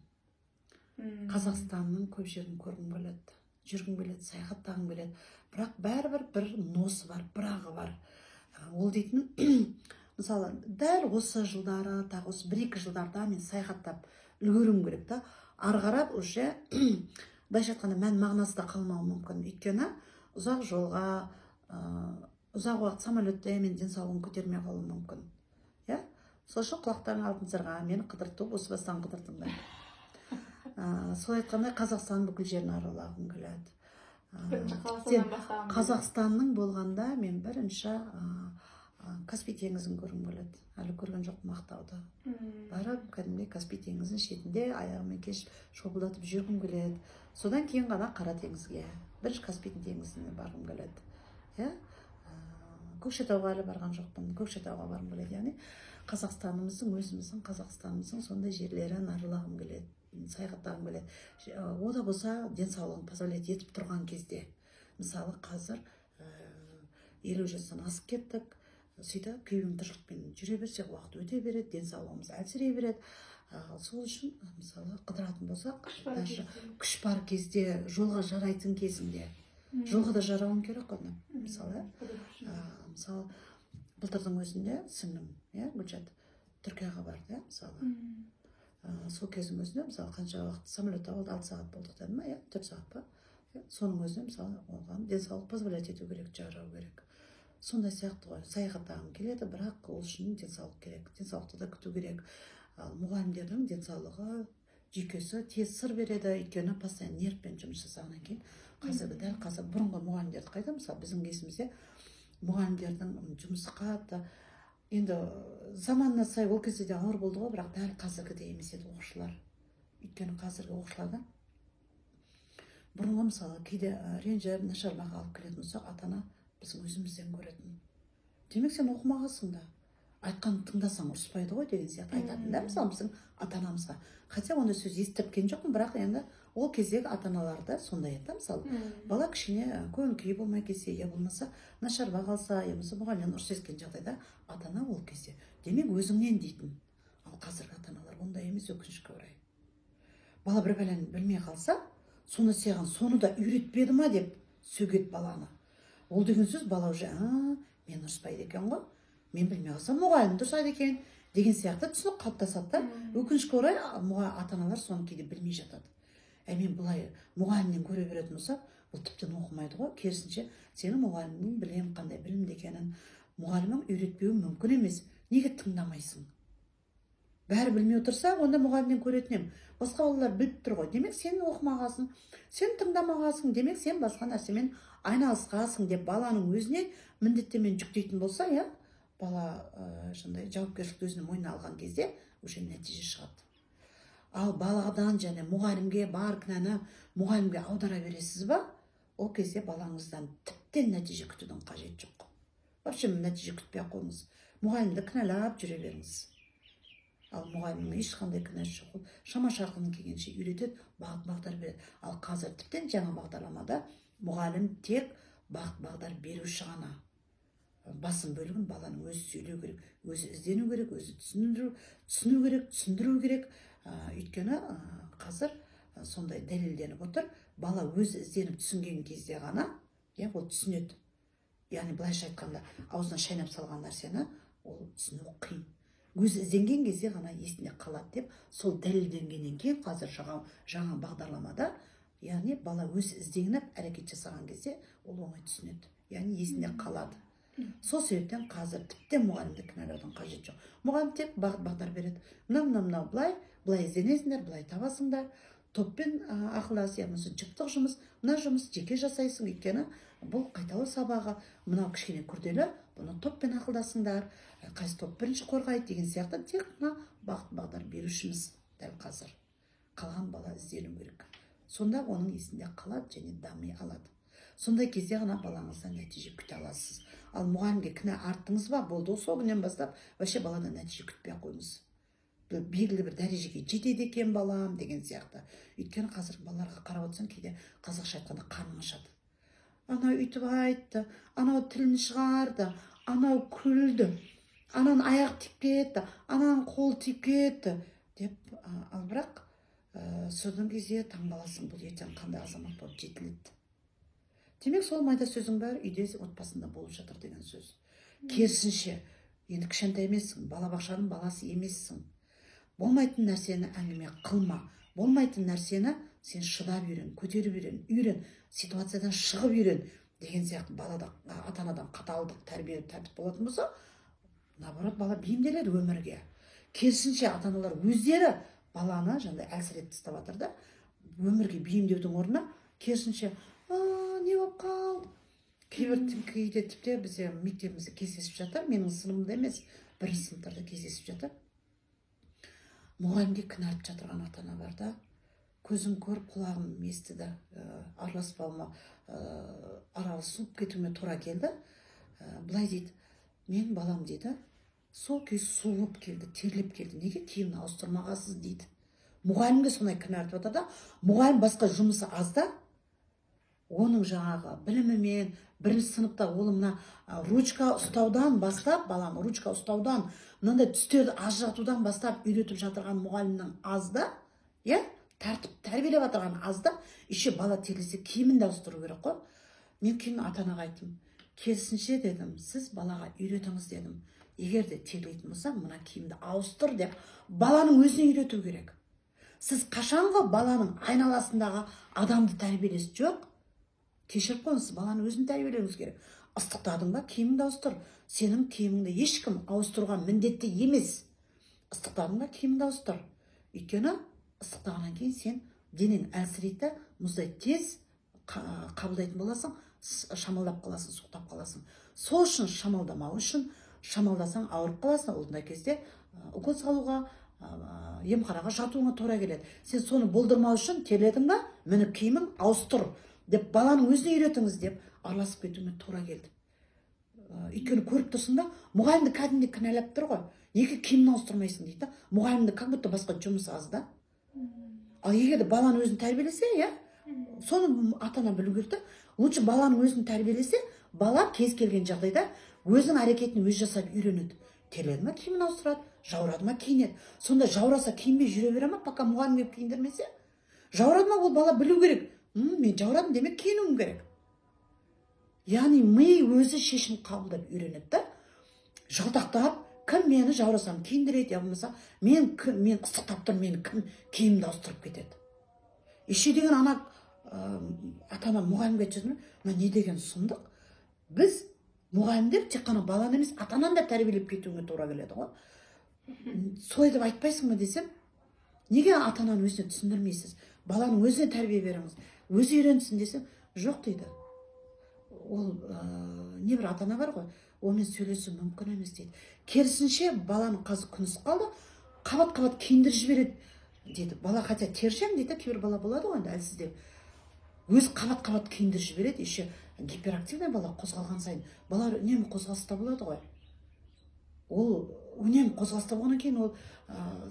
Қазақстанның көп жерін көргім келеді, жүргім келеді, саяхаттағым келеді. Бірақ бәрібір бір но-сы бар, бірағы бар. Ол дейтін, мысалы, дәл осы жылдары, тағы осы 1-2 жылдарда мен саяхаттап үлгеруім керек та. Ары қарап уже, былайша айтқанда, мән мағынасы да қалмауы мүмкін. Өйткені ұзақ жолға, ұзақ уақыт самолетте мен денсаулығым көтермей қалуым мүмкін, иә. Сол үшін құлақтарың алтын сырға, мені қыдыртып, осы бастан қыдыртыңдар. Сол айтқандай, Қазақстанның бүкіл жерін аралағым келеді. Бірінші сен Қазақстаннан бастағым келеді. Қазақстанның болғанда, мен бірінші Каспий теңізін көргім келеді. Әлі көрген жоқпын Ақтауды. Барып, кәдімгідей Каспий теңізінің шетінде аяғыммен кешіп, шопылдатып жүргім келеді. Содан кейін ғана Қара теңізге. Бірінші Каспийдің теңізіне барғым келеді, иә. Көкшетауға әлі барған жоқпын, Көкшетауға барғым келеді. Яғни Қазақстанымыздың, өзіміздің Қазақстанымыздың сондай жерлерін аралағым келеді, саяхаттағым келеді. О да болса денсаулығым позволять етіп тұрған кезде. Мысалы, қазір 50 жастан асып кеттік. Сөйтіп күйбең тіршілікпен жүре берсек, уақыт өте береді, денсаулығымыз әлсірей береді. Сол үшін, мысалы, қыдыратын болсақ, Күш бар даже кезде. Күш бар кезде, жолға жарайтын кезінде. Жолға да жарауың керек қой, мысалы. Қыдыру үшін. Мысалы, былтырдың өзінде сіңлім, иә, Гүлшат Түркияға барды, иә, мысалы. Сол кездің өзінде, мысалы, қанша уақыт самолетта болды, 6 сағат болдық деді ма, иә, 4 сағат па, иә. Соның өзінде, мысалы, оған денсаулық позволять ету керек, жарау керек. Сондай сияқты ғой, саяхаттағым келеді, бірақ ол үшін денсаулық керек, денсаулықты да күту керек. Ал мұғалімдердің денсаулығы, жүйкесі тез сыр береді, өйткені постоянно нервпен жұмыс жасағаннан кейін. Қазіргі, дәл қазір, бұрынғы мұғалімдерді қайда, мысалы, біздің кезімізде мұғалімдердің жұмысы қатты, енді заманына сай ол кезде де ауыр болды ғой, бірақ дәл қазіргідей емес еді оқушылар. Өйткені қазіргі оқушыларда бұрынғы, мысалы, кейде ренжіп, нашар баға алып келетін болсақ, ата ана біздің өзімізден көретін: «Демек, сен оқымағансың да, айтқанын тыңдасаң, ұрыспайды ғой», — деген сияқты айтатын да, мысалы, біздің ата анамызға. Хотя ондай сөз естірткен жоқпын, бірақ енді ол кездегі ата аналарда сондай еді да. Мысалы, бала кішкене көңіл күйі болмай келсе, я болмаса нашар баға алса, я болмаса мұғалімнен ұрыс естіген жағдайда, ата ана ол кезде: «Демек, өзіңнен», — дейтін. Ал қазіргі ата аналар ондай емес, өкінішке орай. Бала бір бәлені білмей қалса, «Соны саған, соны да үйретпеді ма?» деп сөгеді баланы. Ол деген сөз, бала уже «А, мен ұрыспайды екен ғой, мен білмей қалсам, мұғалім ұрсады екен» деген сияқты түсінік қалыптасады да. Өкінішке орай, ата аналар соны кейде білмей жатады. Ә мен былай мұғалімнен көре беретін болсақ, бұл тіптен оқымайды ғой. Керісінше, сенің мұғалімің, білемін қандай білімді екенін, мұғалімің үйретпеуі мүмкін емес, неге тыңдамайсың? Бәрі білмей отырса, онда мұғалімнен көретін едім. Басқа балалар біліп тұр ғой. Демек, сен оқымағансың, сен тыңдамағансың, демек, сен басқа нәрсемен айналысқансың деп баланың өзіне міндеттемені жүктейтін болса, иә, бала сондай жауапкершілікті өзінің мойнына алған кезде уже нәтиже шығады. Ал баладан және мұғалімге бар кінәні мұғалімге аудара бересіз ба, ол кезде балаңыздан тіптен нәтиже күтудің қажеті жоқ. Вообще нәтиже күтпей ақ қойыңыз. Мұғалімді кінәлап жүре беріңіз. Ал мұғалімнің ешқандай кінәсі жоқ. Ол шама шарқының келгенше үйретеді, бағыт бағдар береді. Ал қазір тіптен жаңа бағдарламада мұғалім тек бағыт бағдар беруші ғана. Басым бөлігін баланың өзі сөйлеу керек, өзі іздену керек, өзі түсіну керек, түсіндіру керек. Өйткені қазір сондай дәлелденіп отыр. Бала өзі ізденіп түсінген кезде ғана, иә, ол түсінеді. Яғни былайша айтқанда, аузына шайнап салған нәрсені ол түсіну қиын. Өзі ізденген кезде ғана есінде қалады деп, сол дәлелденгеннен кейін қазір жаңа бағдарламада, яғни бала өзі ізденіп әрекет жасаған кезде ол оңай түсінеді, яғни есінде қалады. Сол себептен қазір тіптен мұғалімді кінәлаудың қажеті жоқ. Мұғалім тек бағыт бағдар береді. Мынау, мынау, мынау былай, былай ізденесіңдер, былай табасыңдар. Топпен ақылдас, я болмаса жұптық жұмыс, мына жұмыс жеке жасайсың, өйткені бұл қайталау сабағы, мынау кішкене күрделі, бұны топпен ақылдасыңдар, қайсы топ бірінші қорғайды деген сияқты тек мына бағыт бағдар берушіміз дәл қазір. Қалған бала іздену керек. Сонда оның есінде қалады және дами алады. Сондай кезде ғана балаңыздан нәтиже күте аласыз. Ал мұғалімге кінә арттыңыз ба, болды, сол күннен бастап вообще баладан нәтиже күтпей ақ қойыңыз. Белгілі бір дәрежеге жетеді екен балам деген сияқты. Өйткені қазір балаларға қарап отырсаң, кейде қазақша айтқанда қарның ашады. Анау өйтіп айтты, анау тілін шығарды, анау күлді, ананың аяқ тиіп кетті, ананың қол тиіп кетті деп. Ал бірақ содан кезде таңғаласың, бұл ертең қандай азамат болып жетіледі. Демек, сол майда сөздің бәрі үйде, отбасында болып жатыр деген сөз. Керісінше, енді кішкентай емессің, балабақшаның баласы емессің. Болмайтын нәрсені әңгіме қылма. Болмайтын нәрсені сен шыдап үйрен, көтеріп үйрен, үйрен, ситуациядан шығып үйрен деген сияқты. Балада ата-анадан қаталдық, тәрбие, тәртіп болатын болса, наоборот, бала бейімделеді өмірге. Керісінше, ата-аналар өздері баланы жаңағыдай әлсіретіп тастап жатыр да, өмірге бейімдеудің орнына керісінше, не болып қалды. Кейбір кейде тіпті бізде мектебімізде кездесіп жатыр, менің сыныбымда емес, бірінші сыныптарда кездесіп жатыр. Мұғалімге кінә артып жатырған ата-ана бар да, көзім көріп, құлағым естіді, араласпауыма, араласып кетуіме тура келді. Былай дейді, мен балам дейді, сол күй суып келді, терлеп келді, неге киімін ауыстырмағансыз дейді. Мұғалімге сондай кінә артып жатыр да, мұғалім басқа жұмысы аз да, оның жаңағы білімімен бірінші сыныпта ол мына ручка ұстаудан бастап, баланы ручка ұстаудан, мынандай түстерді ажыратудан бастап үйретіп жатырған мұғалімнің аз да, иә, тәртіп тәрбиелеп жатырған аз да, еще бала терлесе киімін де ауыстыру керек қой. Мен кейін ата-анаға айттым, керісінше дедім, сіз балаға үйретіңіз дедім, егер де терлейтін болса, мына киімді ауыстыр деп баланың өзіне үйрету керек. Сіз қашанғы баланың айналасындағы адамды тәрбиелесіз? Жоқ, кешіріп қойыңыз, баланы өзін тәрбиелеуіңіз керек. Ыстықтадың ба, киіміңді ауыстыр. Сенің киіміңді ешкім ауыстыруға міндетті емес. Ыстықтадың ба, киіміңді ауыстыр. Өйткені ыстықтағаннан кейін сен денең әлсірейді, мұздай тез қабылдайтын боласың, шамалдап қаласың, суықтап қаласың. Сол үшін шамалдамау үшін, шамалдасаң ауырып қаласың, ондай кезде укол салуға, емханаға жатуыңа тура келеді. Сен соны болдырмау үшін терледің ба, міне киімің ауыстыр деп баланың өзіне үйретіңіз деп араласып кетуіме тура келді. Өйткені көріп тұрсың да, мұғалімді кәдімгідей кінәлап тұр ғой. Неге киімін ауыстырмайсың дейді да. Мұғалімді как будто басқа жұмыс аз да. Ал егер де баланың өзін тәрбиелесе, иә, соны ата-ана білу керек та. Лучше баланың өзін тәрбиелесе, бала кез келген жағдайда өзінің әрекетін өзі жасап үйренеді. Терледі ма, киімін ауыстырады, жаурады ма, киінеді. Сонда жаураса киінбей жүре бере ма, пока мұғалім келіп киіндірмесе? Жаурады ма, ол бала білу керек. Мен жаурадым, демек киінуім керек. Яғни ми өзі шешім қабылдап үйренеді да. Жалтақтап, кім мені жаурасам киіндіреді, я болмаса мен ыстықтап тұрмын, мені кім киімді ауыстырып кетеді. Еще деген ана ата-ана мұғалімге айтып жатыр, мына не деген сұмдық. Біз мұғалімдер тек қана баланы емес, ата-ананы да тәрбиелеп кетуіне тура келеді ғой. Солай деп айтпайсың ба десем, неге ата ананың өзіне түсіндірмейсіз, баланың өзіне тәрбие беріңіз, өзі үйренсін десем, жоқ дейді. Ол небір ата ана бар ғой, онымен сөйлесу мүмкін емес дейді. Керісінше баланың қазір күн ысып қалды, қабат-қабат киіндіріп жібереді дейді. Бала хотя тершең дейді, кейбір бала болады ғой енді әлсіздеу. Өзі қабат-қабат киіндіріп жібереді, еще гиперактивный бала қозғалған сайын балалар үнемі қозғалыста болады ғой. Ол үнемі қозғалыста болғаннан кейін ол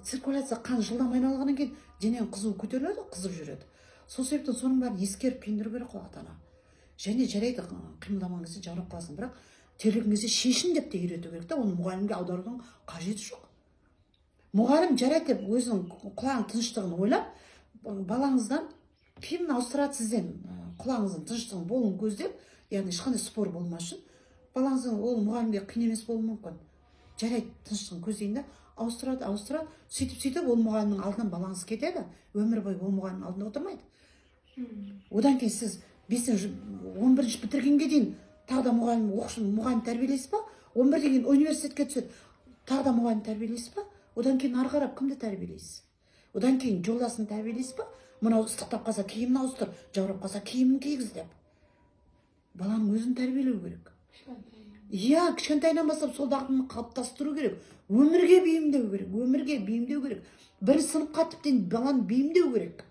циркуляция, қан жылдам айналғаннан кейін дененің қызуы көтеріледі, қызып жүреді. Сол себептен соның бәрін ескеріп киіндіру керек қой ата ана. Және жарайды, қимылдамаған кезде жаурап қаласың, бірақ терлеген кезде шешін деп те үйрету керек та, оны мұғалімге аударудың қажеті жоқ. Мұғалім жарайды деп өзінің құлағының тыныштығын ойлап, балаңыздан киімін ауыстырады сізден, құлағыңыздың тыныштығын болуын көздеп, яғни ешқандай спор болмас үшін, балаңыздың ол мұғалімге қиын емес болуы мүмкін. Жарайды, тыныштығын көздейін да, ауыстырады, ауыстырады, сөйтіп ол мұғалімнің алдынан балаңыз кетеді, өмір бойы ол мұғалімнің алдында отырмайды. Одан кейін сіз 11-ші бітіргенге дейін тағы да мұғалім, оқушы, мұғалім тәрбиелейсіз ба? 11-ден кейін университетке түседі, тағы да мұғалім тәрбиелейсіз ба? Одан кейін ары қарап кімді тәрбиелейсіз? Одан кейін жолдасын тәрбиелейсіз ба? Мынау ыстықтап қалса киімін ауыстыр, жаурап қалса киімін кигіз деп. Баланың өзін тәрбиелеу керек. Иә, кішкентайынан бастап сол дағдыны қалыптастыру керек. Өмірге бейімдеу керек, өмірге бейімдеу керек. Бірінші сыныпқа тіптен баланы бейімдеу керек.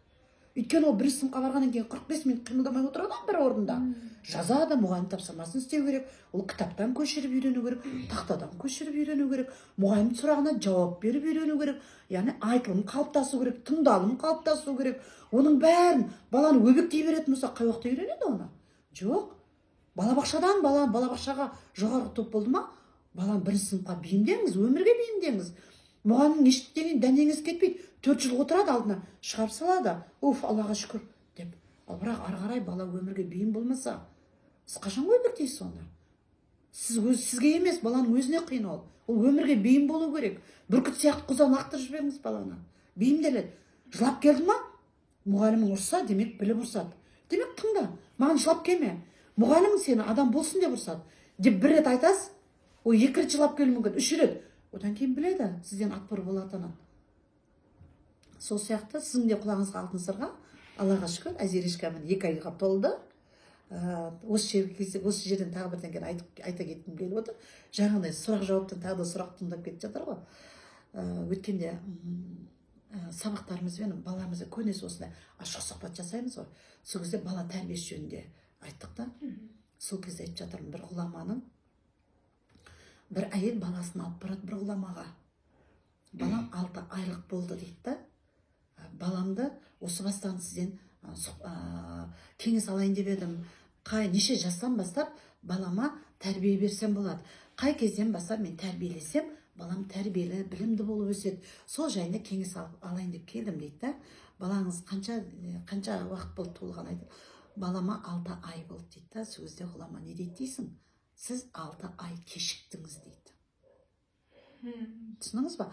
Өйткені ол бірінші сыныпқа барғаннан кейін 45 минут қимылдамай отырады бір орында. Жазады, мұғалім тапсырмасын істеу керек, ол кітаптан көшіріп үйрену керек, тақтадан көшіріп үйрену керек, мұғалім сұрағына жауап беріп үйрену керек, яғни айтылым қалыптасу керек, тыңдалым қалыптасу керек. Оның бәрін баланы өбектей беретін болса, қай уақытта үйренеді оны? Жоқ. Балабақшадан бала балабақшаға жоғарғы топ болды ма? Баланы бірінші сыныпқа бейімдеңіз, өмірге бейімдеңіз. Мұғалімнің ештеңе дәнеңіз кетпейді. 4 жыл отырады алдына, шығарып салады. Уф, Аллаға шүкір деп. Ал бірақ ары қарай бала өмірге бейім болмаса, сіз қашан өбектейсіз оны? Сіз өз, сізге емес, баланың өзіне қиын ол. Ол өмірге бейім болу керек. Бүркіт сияқты құзан лақтырып жіберіңіз баланы. Бейімделеді. Жылап келді ма? Мұғалімің ұрса, демек біліп ұрсады. Демек тыңда, маған жылап келме. Мұғалімің сені адам болсын деп ұрсады. Деп бір рет айтасыз, ол 2 рет жылап келуі мүмкін, 3 рет. Одан кейін біледі, сізден отпор болады анан. Сол сияқты сіздің де құлағыңызға алтын сырға, Аллаға шүкір, Айзерешка міне 2 айға толды. Осы жерден тағы бірдеңені айта кеткім келіп отыр. Жаңағыдай сұрақ жауаптан тағы да сұрақ туындап кетіп жатыр ғой. Өткенде сабақтарымызбен баламызды көбінесе осындай ашық сұхбат жасаймыз ғой. Сол кезде бала тәрбиесі жөнінде айттық та. Сол кезде айтып жатырмын, бір ғұламаның бір әйел баласын алып барады бір ғұламаға. Балам 6 айлық болды дейді да. Баламды осы бастан сізден кеңес алайын деп едім. Қай неше жастан бастап балама тәрбие берсем болады? Қай кезден бастап мен тәрбиелесем, балам тәрбиелі, білімді болып өседі. Сол жайында кеңес алайын деп келдім дейді да. Балаңыз қанша уақыт болды туылған айтады. Балама 6 ай болды дейді да. Сол кезде ғұлама не дейді дейсің? Сіз 6 ай кешіктіңіз дейді. Түсіндіңіз ба?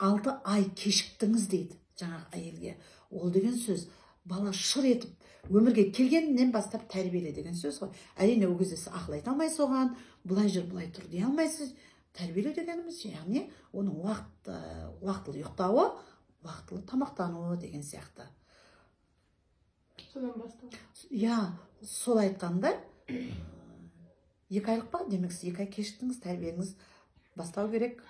6 ай кешіктіңіз дейді жаңағы әйелге. Ол деген сөз бала шыр етіп өмірге келгеннен бастап тәрбиеле деген сөз ғой. Әрине ол кезде сіз ақыл айта алмайсыз оған, былай жүр, былай тұр дей алмайсыз. Тәрбиелеу дегеніміз яғни оның уақытылы ұйықтауы, уақытылы тамақтануы деген сияқты. Содан бастап. Иә, сол айтқанда 2 айлық па? Демек сіз 2 ай кешіктіңіз, тәрбиеңіз бастау керек.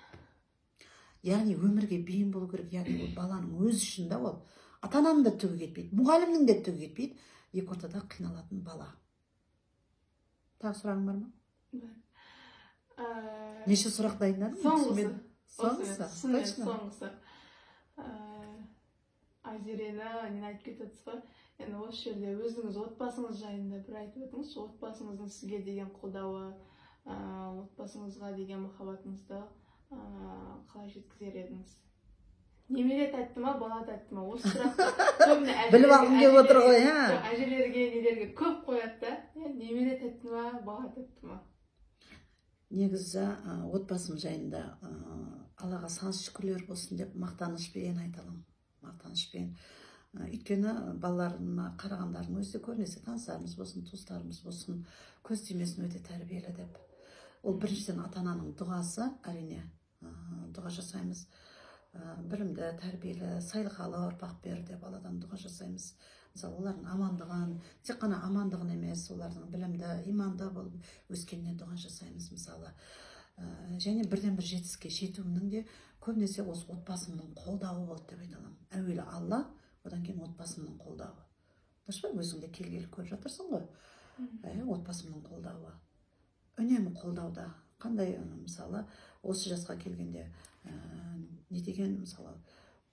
Яғни өмірге бейім болу керек. Яғни ол баланың өзі үшін да ол. Ата-ананың да түгі кетпейді, мұғалімнің де түгі кетпейді. Екі ортада қиналатын бала. Тағы сұрағың бар ма? Бар. Неше сұрақ дайындадың? Соңғысы. Соңғысы. Точно. Соңғысы. Айзерені нені айтып кетесіз ғой? Енді осы жерде өзіңіз отбасыңыз жайында бір айтып өтіңізші. Отбасыңыздың сізге деген қолдауы, отбасыңызға деген махаббатыңызды қалай жеткізер едіңіз? Немере тәтті ма, бала тәтті ма? Осы сұрақты көбіне біліп алғым келіп отыр ғой, ә? Әжелерге, нелерге көп қояды да. Немере тәтті ма, бала тәтті ма? Негізі отбасым жайында Аллаға сан шүкірлер болсын деп мақтанышпен айта аламын. Мақтанышпен. Өйткені балаларыма қарағандардың өзі де көбінесе таныстарымыз болсын, туыстарымыз болсын, көз тимесін өте тәрбиелі деп. Ол біріншіден ата-ананың дұғасы, әрине, дұға жасаймыз. Білімді, тәрбиелі, салиқалы ұрпақ бер деп Алладан дұға жасаймыз. Мысалы, олардың амандығын, тек қана амандығын емес, олардың білімді, иманды болып өскеніне дұға жасаймыз мысалы. Және бірден бір жетістікке жетуімнің де көбінесе осы отбасымның қолдауы болды деп айта аламын. Әуелі Алла, одан кейін отбасымның қолдауы. Дұрыс па? Өзің де келгелі көріп жатырсың ғой. Отбасымның қолдауы. Үнемі қолдауда. Қандай, мысалы, осы жасқа келгенде не деген, мысалы,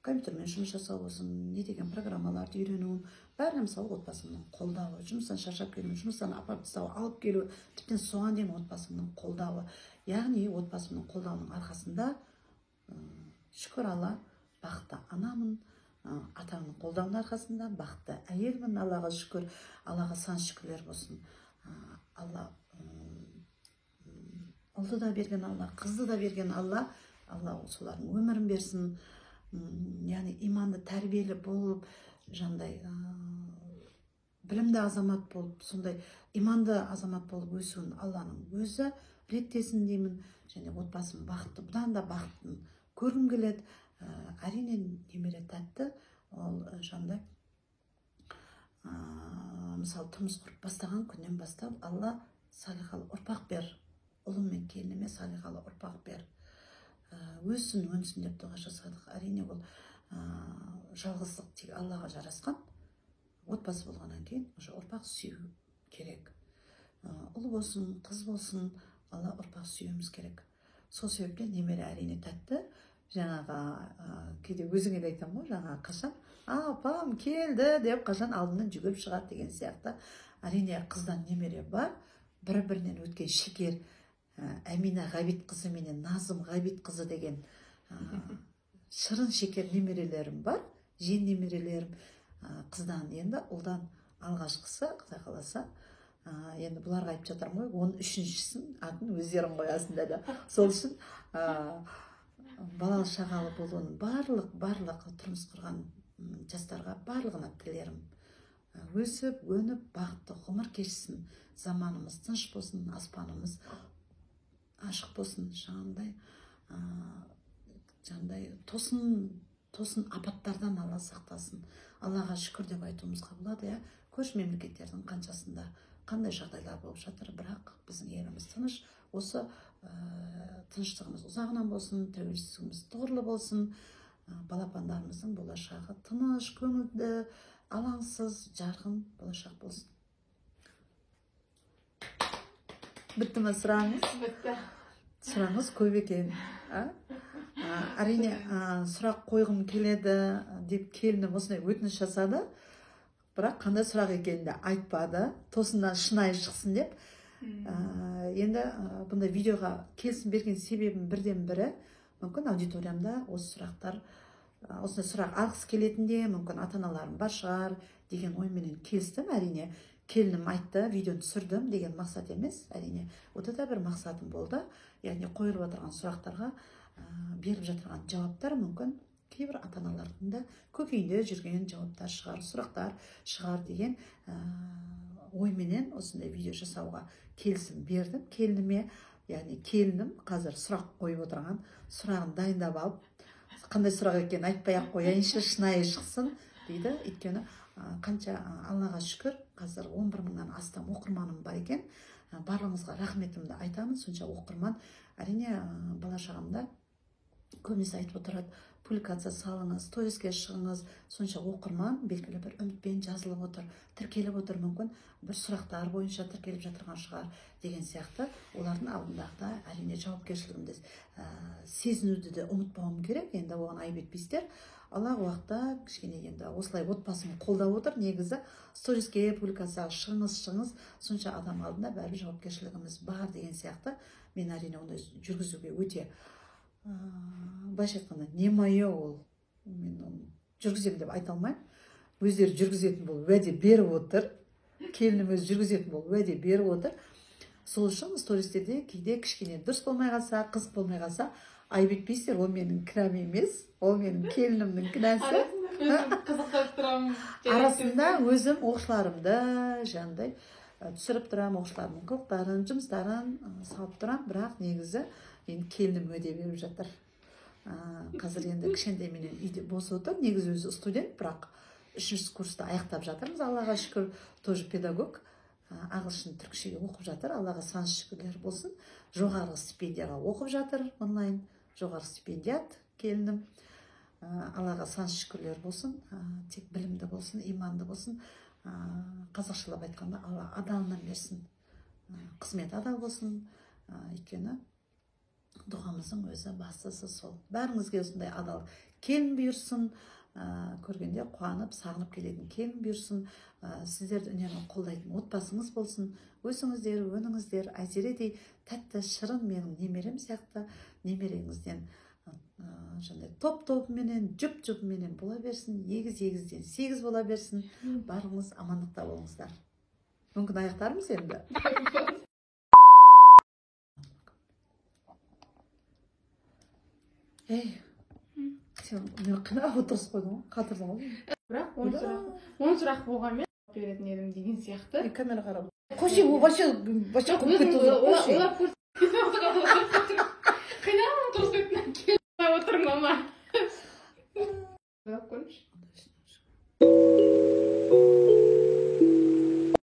компьютермен жұмыс жасау болсын, не деген программаларды үйрену, бәріне, мысалы, отбасымның қолдауы. Жұмыстан шаршап келу, жұмыстан апарып тастау, алып келу, тіптен соған дейін отбасымның қолдауы. Яғни отбасымның қолдауының арқасында, шүкір Алла, бақытты анамын, атамның қолдауының арқасында бақытты әйелмін, Аллаға шүкір, Аллаға сан шүкірлер болсын. Алла ұлды да берген Алла, қызды да берген Алла, Алла солардың өмірін берсін. Яғни иманды, тәрбиелі болып, жаңағыдай білімді азамат болып, сондай иманды азамат болып өсуін Алланың өзі реттесін деймін. Және отбасым бақытты, бұдан да бақытын көргім келеді. Әрине немере тәтті, ол жаңағыдай мысалы, тұрмыс құрып бастаған күннен бастап Алла салиқалы ұрпақ бер, ұлым мен келініме салиқалы ұрпақ бер, өссін, өнсін деп дұға жасадық. Әрине ол жалғыздық тек Аллаға жарасқан, отбасы болғаннан кейін уже ұрпақ сүю керек. Ұл болсын, қыз болсын, Алла ұрпақ сүюіміз керек. Сол себептен немере әрине тәтті. Жаңағы кейде өзіңе де айтамын ғой, жаңағы қашан апам келді деп қашан алдымнан жүгіріп шығады деген сияқты. Әрине қыздан немере бар, бір-бірінен өткен шекер. Әмина Ғабит қызы менен Назым Ғабит қызы деген шырын шекер немерелерім бар, жиен немерелерім. Қыздан енді ұлдан алғашқысы, Құдай қаласа, енді бұларға айтып жатырмын ғой, 13-шісін атын өздерің қоясыңдар да. Сол үшін балалы шағалы болуын барлық тұрмыс құрған жастарға барлығына тілерім. Өсіп, өніп, бақытты ғұмыр кешсін, заманымыз тыныш болсын, аспанымыз ашық болсын, жаңағындай тосын апаттардан Алла сақтасын. Аллаға шүкір деп айтуымызға болады, иә. Көрші мемлекеттердің қаншасында қандай жағдайлар болып жатыр, бірақ біздің еліміз тыныш. Осы тыныштығымыз ұзағынан болсын, тәуелсіздігіміз тұғырлы болсын, балапандарымыздың болашағы тыныш, көңілді, алаңсыз, жарқын болашақ болсын. Бітті ме сұрағыңыз? Бітті. Сұрағыңыз көп екен. Әрине, сұрақ қойғым келеді деп келінім осындай өтініш жасады, бірақ қандай сұрақ екенін де айтпады, тосыннан шынайы шықсын деп. Енді бұндай видеоға келісім берген себебім бірден бірі, мүмкін аудиториямда осы сұрақтар, осындай сұрақ алғысы келетінде, мүмкін ата-аналарым бар шығар деген ойменен келістім. Әрине келінім айтты, видеоны түсірдім деген мақсат емес, әрине ода да бір мақсатым болды. Яғни қойылып отырған сұрақтарға беріліп жатырған жауаптар мүмкін кейбір ата-аналардың да көкейінде жүрген жауаптар шығар, сұрақтар шығар деген ойменен осындай видео жасауға келісім бердім келініме. Яғни келінім қазір сұрақ қойып отырған, сұрағын дайындап алып, қандай сұрақ екенін айтпай ақ қояйыншы, шынайы шықсын дейді. Өйткені қанша Аллаға шүкір, қазір 11 мыңнан астам оқырманым бар екен. Барлығыңызға рахметімді айтамын, сонша оқырман. Әрине бала шағамда көбінесе айтып отырады, публикация салыңыз, сториске шығыңыз, сонша оқырман белгілі бір үмітпен жазылып отыр, тіркеліп отыр, мүмкін бір сұрақтар бойынша тіркеліп жатырған шығар деген сияқты. Олардың алдындағы әрине жауапкершілігімді сезінуді де ұмытпауым керек, енді оған айып етпейсіздер. Алдағы уақытта кішкене енді осылай отбасым қолдап отыр, негізі сториске, публикацияға шығыңыз, сонша адам алдында бәрібір жауапкершілігіміз бар деген сияқты. Мен әрине ондай жүргізуге өте былайша айтқанда не мое ол, мен оны жүргіземін деп айта алмаймын. Өздері жүргізетін болып уәде беріп отыр, келінім өзі жүргізетін болып уәде беріп отыр. Сол үшін стористерде кейде кішкене дұрыс болмай қалса, қызық болмай қалса, айып етпейсіздер, ол менің кінәм емес, ол менің келінімнің кінәсі. Қызықтырып тұрамын. Арасында өзім оқушыларымды жаңағыдай түсіріп тұрамын, оқушыларымның қылықтарын, жұмыстарын салып тұрамын, бірақ негізі Енді келінім уәде беріп жатыр. Қазір енді кішкентайменен үйде бос отыр. Негізі өзі студент, бірақ 3-ші курсты аяқтап жатырмыз, Аллаға шүкір. Тоже педагог, ағылшын түркшеге оқып жатыр. Аллаға сан шүкірлер болсын. Жоғарғы стипендияға оқып жатыр онлайн. Жоғарғы стипендиат келінім. Аллаға сан шүкірлер болсын. Тек білімді болсын, иманды болсын. Қазақшалап айтқанда, Алла адалынан берсін. Қызмет адал болсын. Өйткені дұғамыздың өзі бастысы сол. Бәріңізге осындай адал келін бұйырсын. Көргенде қуанып, сағынып келетін келін бұйырсын. Сіздерді үнемі қолдайтын отбасыңыз болсын. Өсіңіздер, өніңіздер, Айзередей тәтті шырын менің немерем сияқты немереңізден жаңағыдай топ-тобыменен, жұп-жұбыменен бола берсін, егіз-егізден 8 бола берсін. Барлығыңыз амандықта болыңыздар. Мүмкін аяқтармыз енді. Ей, сен мені қинап отырғызып қойдың ғой, қатырдың ғой. Бірақ 10 сұрақ болғанмен беретін едім деген сияқты. Камера қарап. Қойшы, вообще, вообще қойып кетті.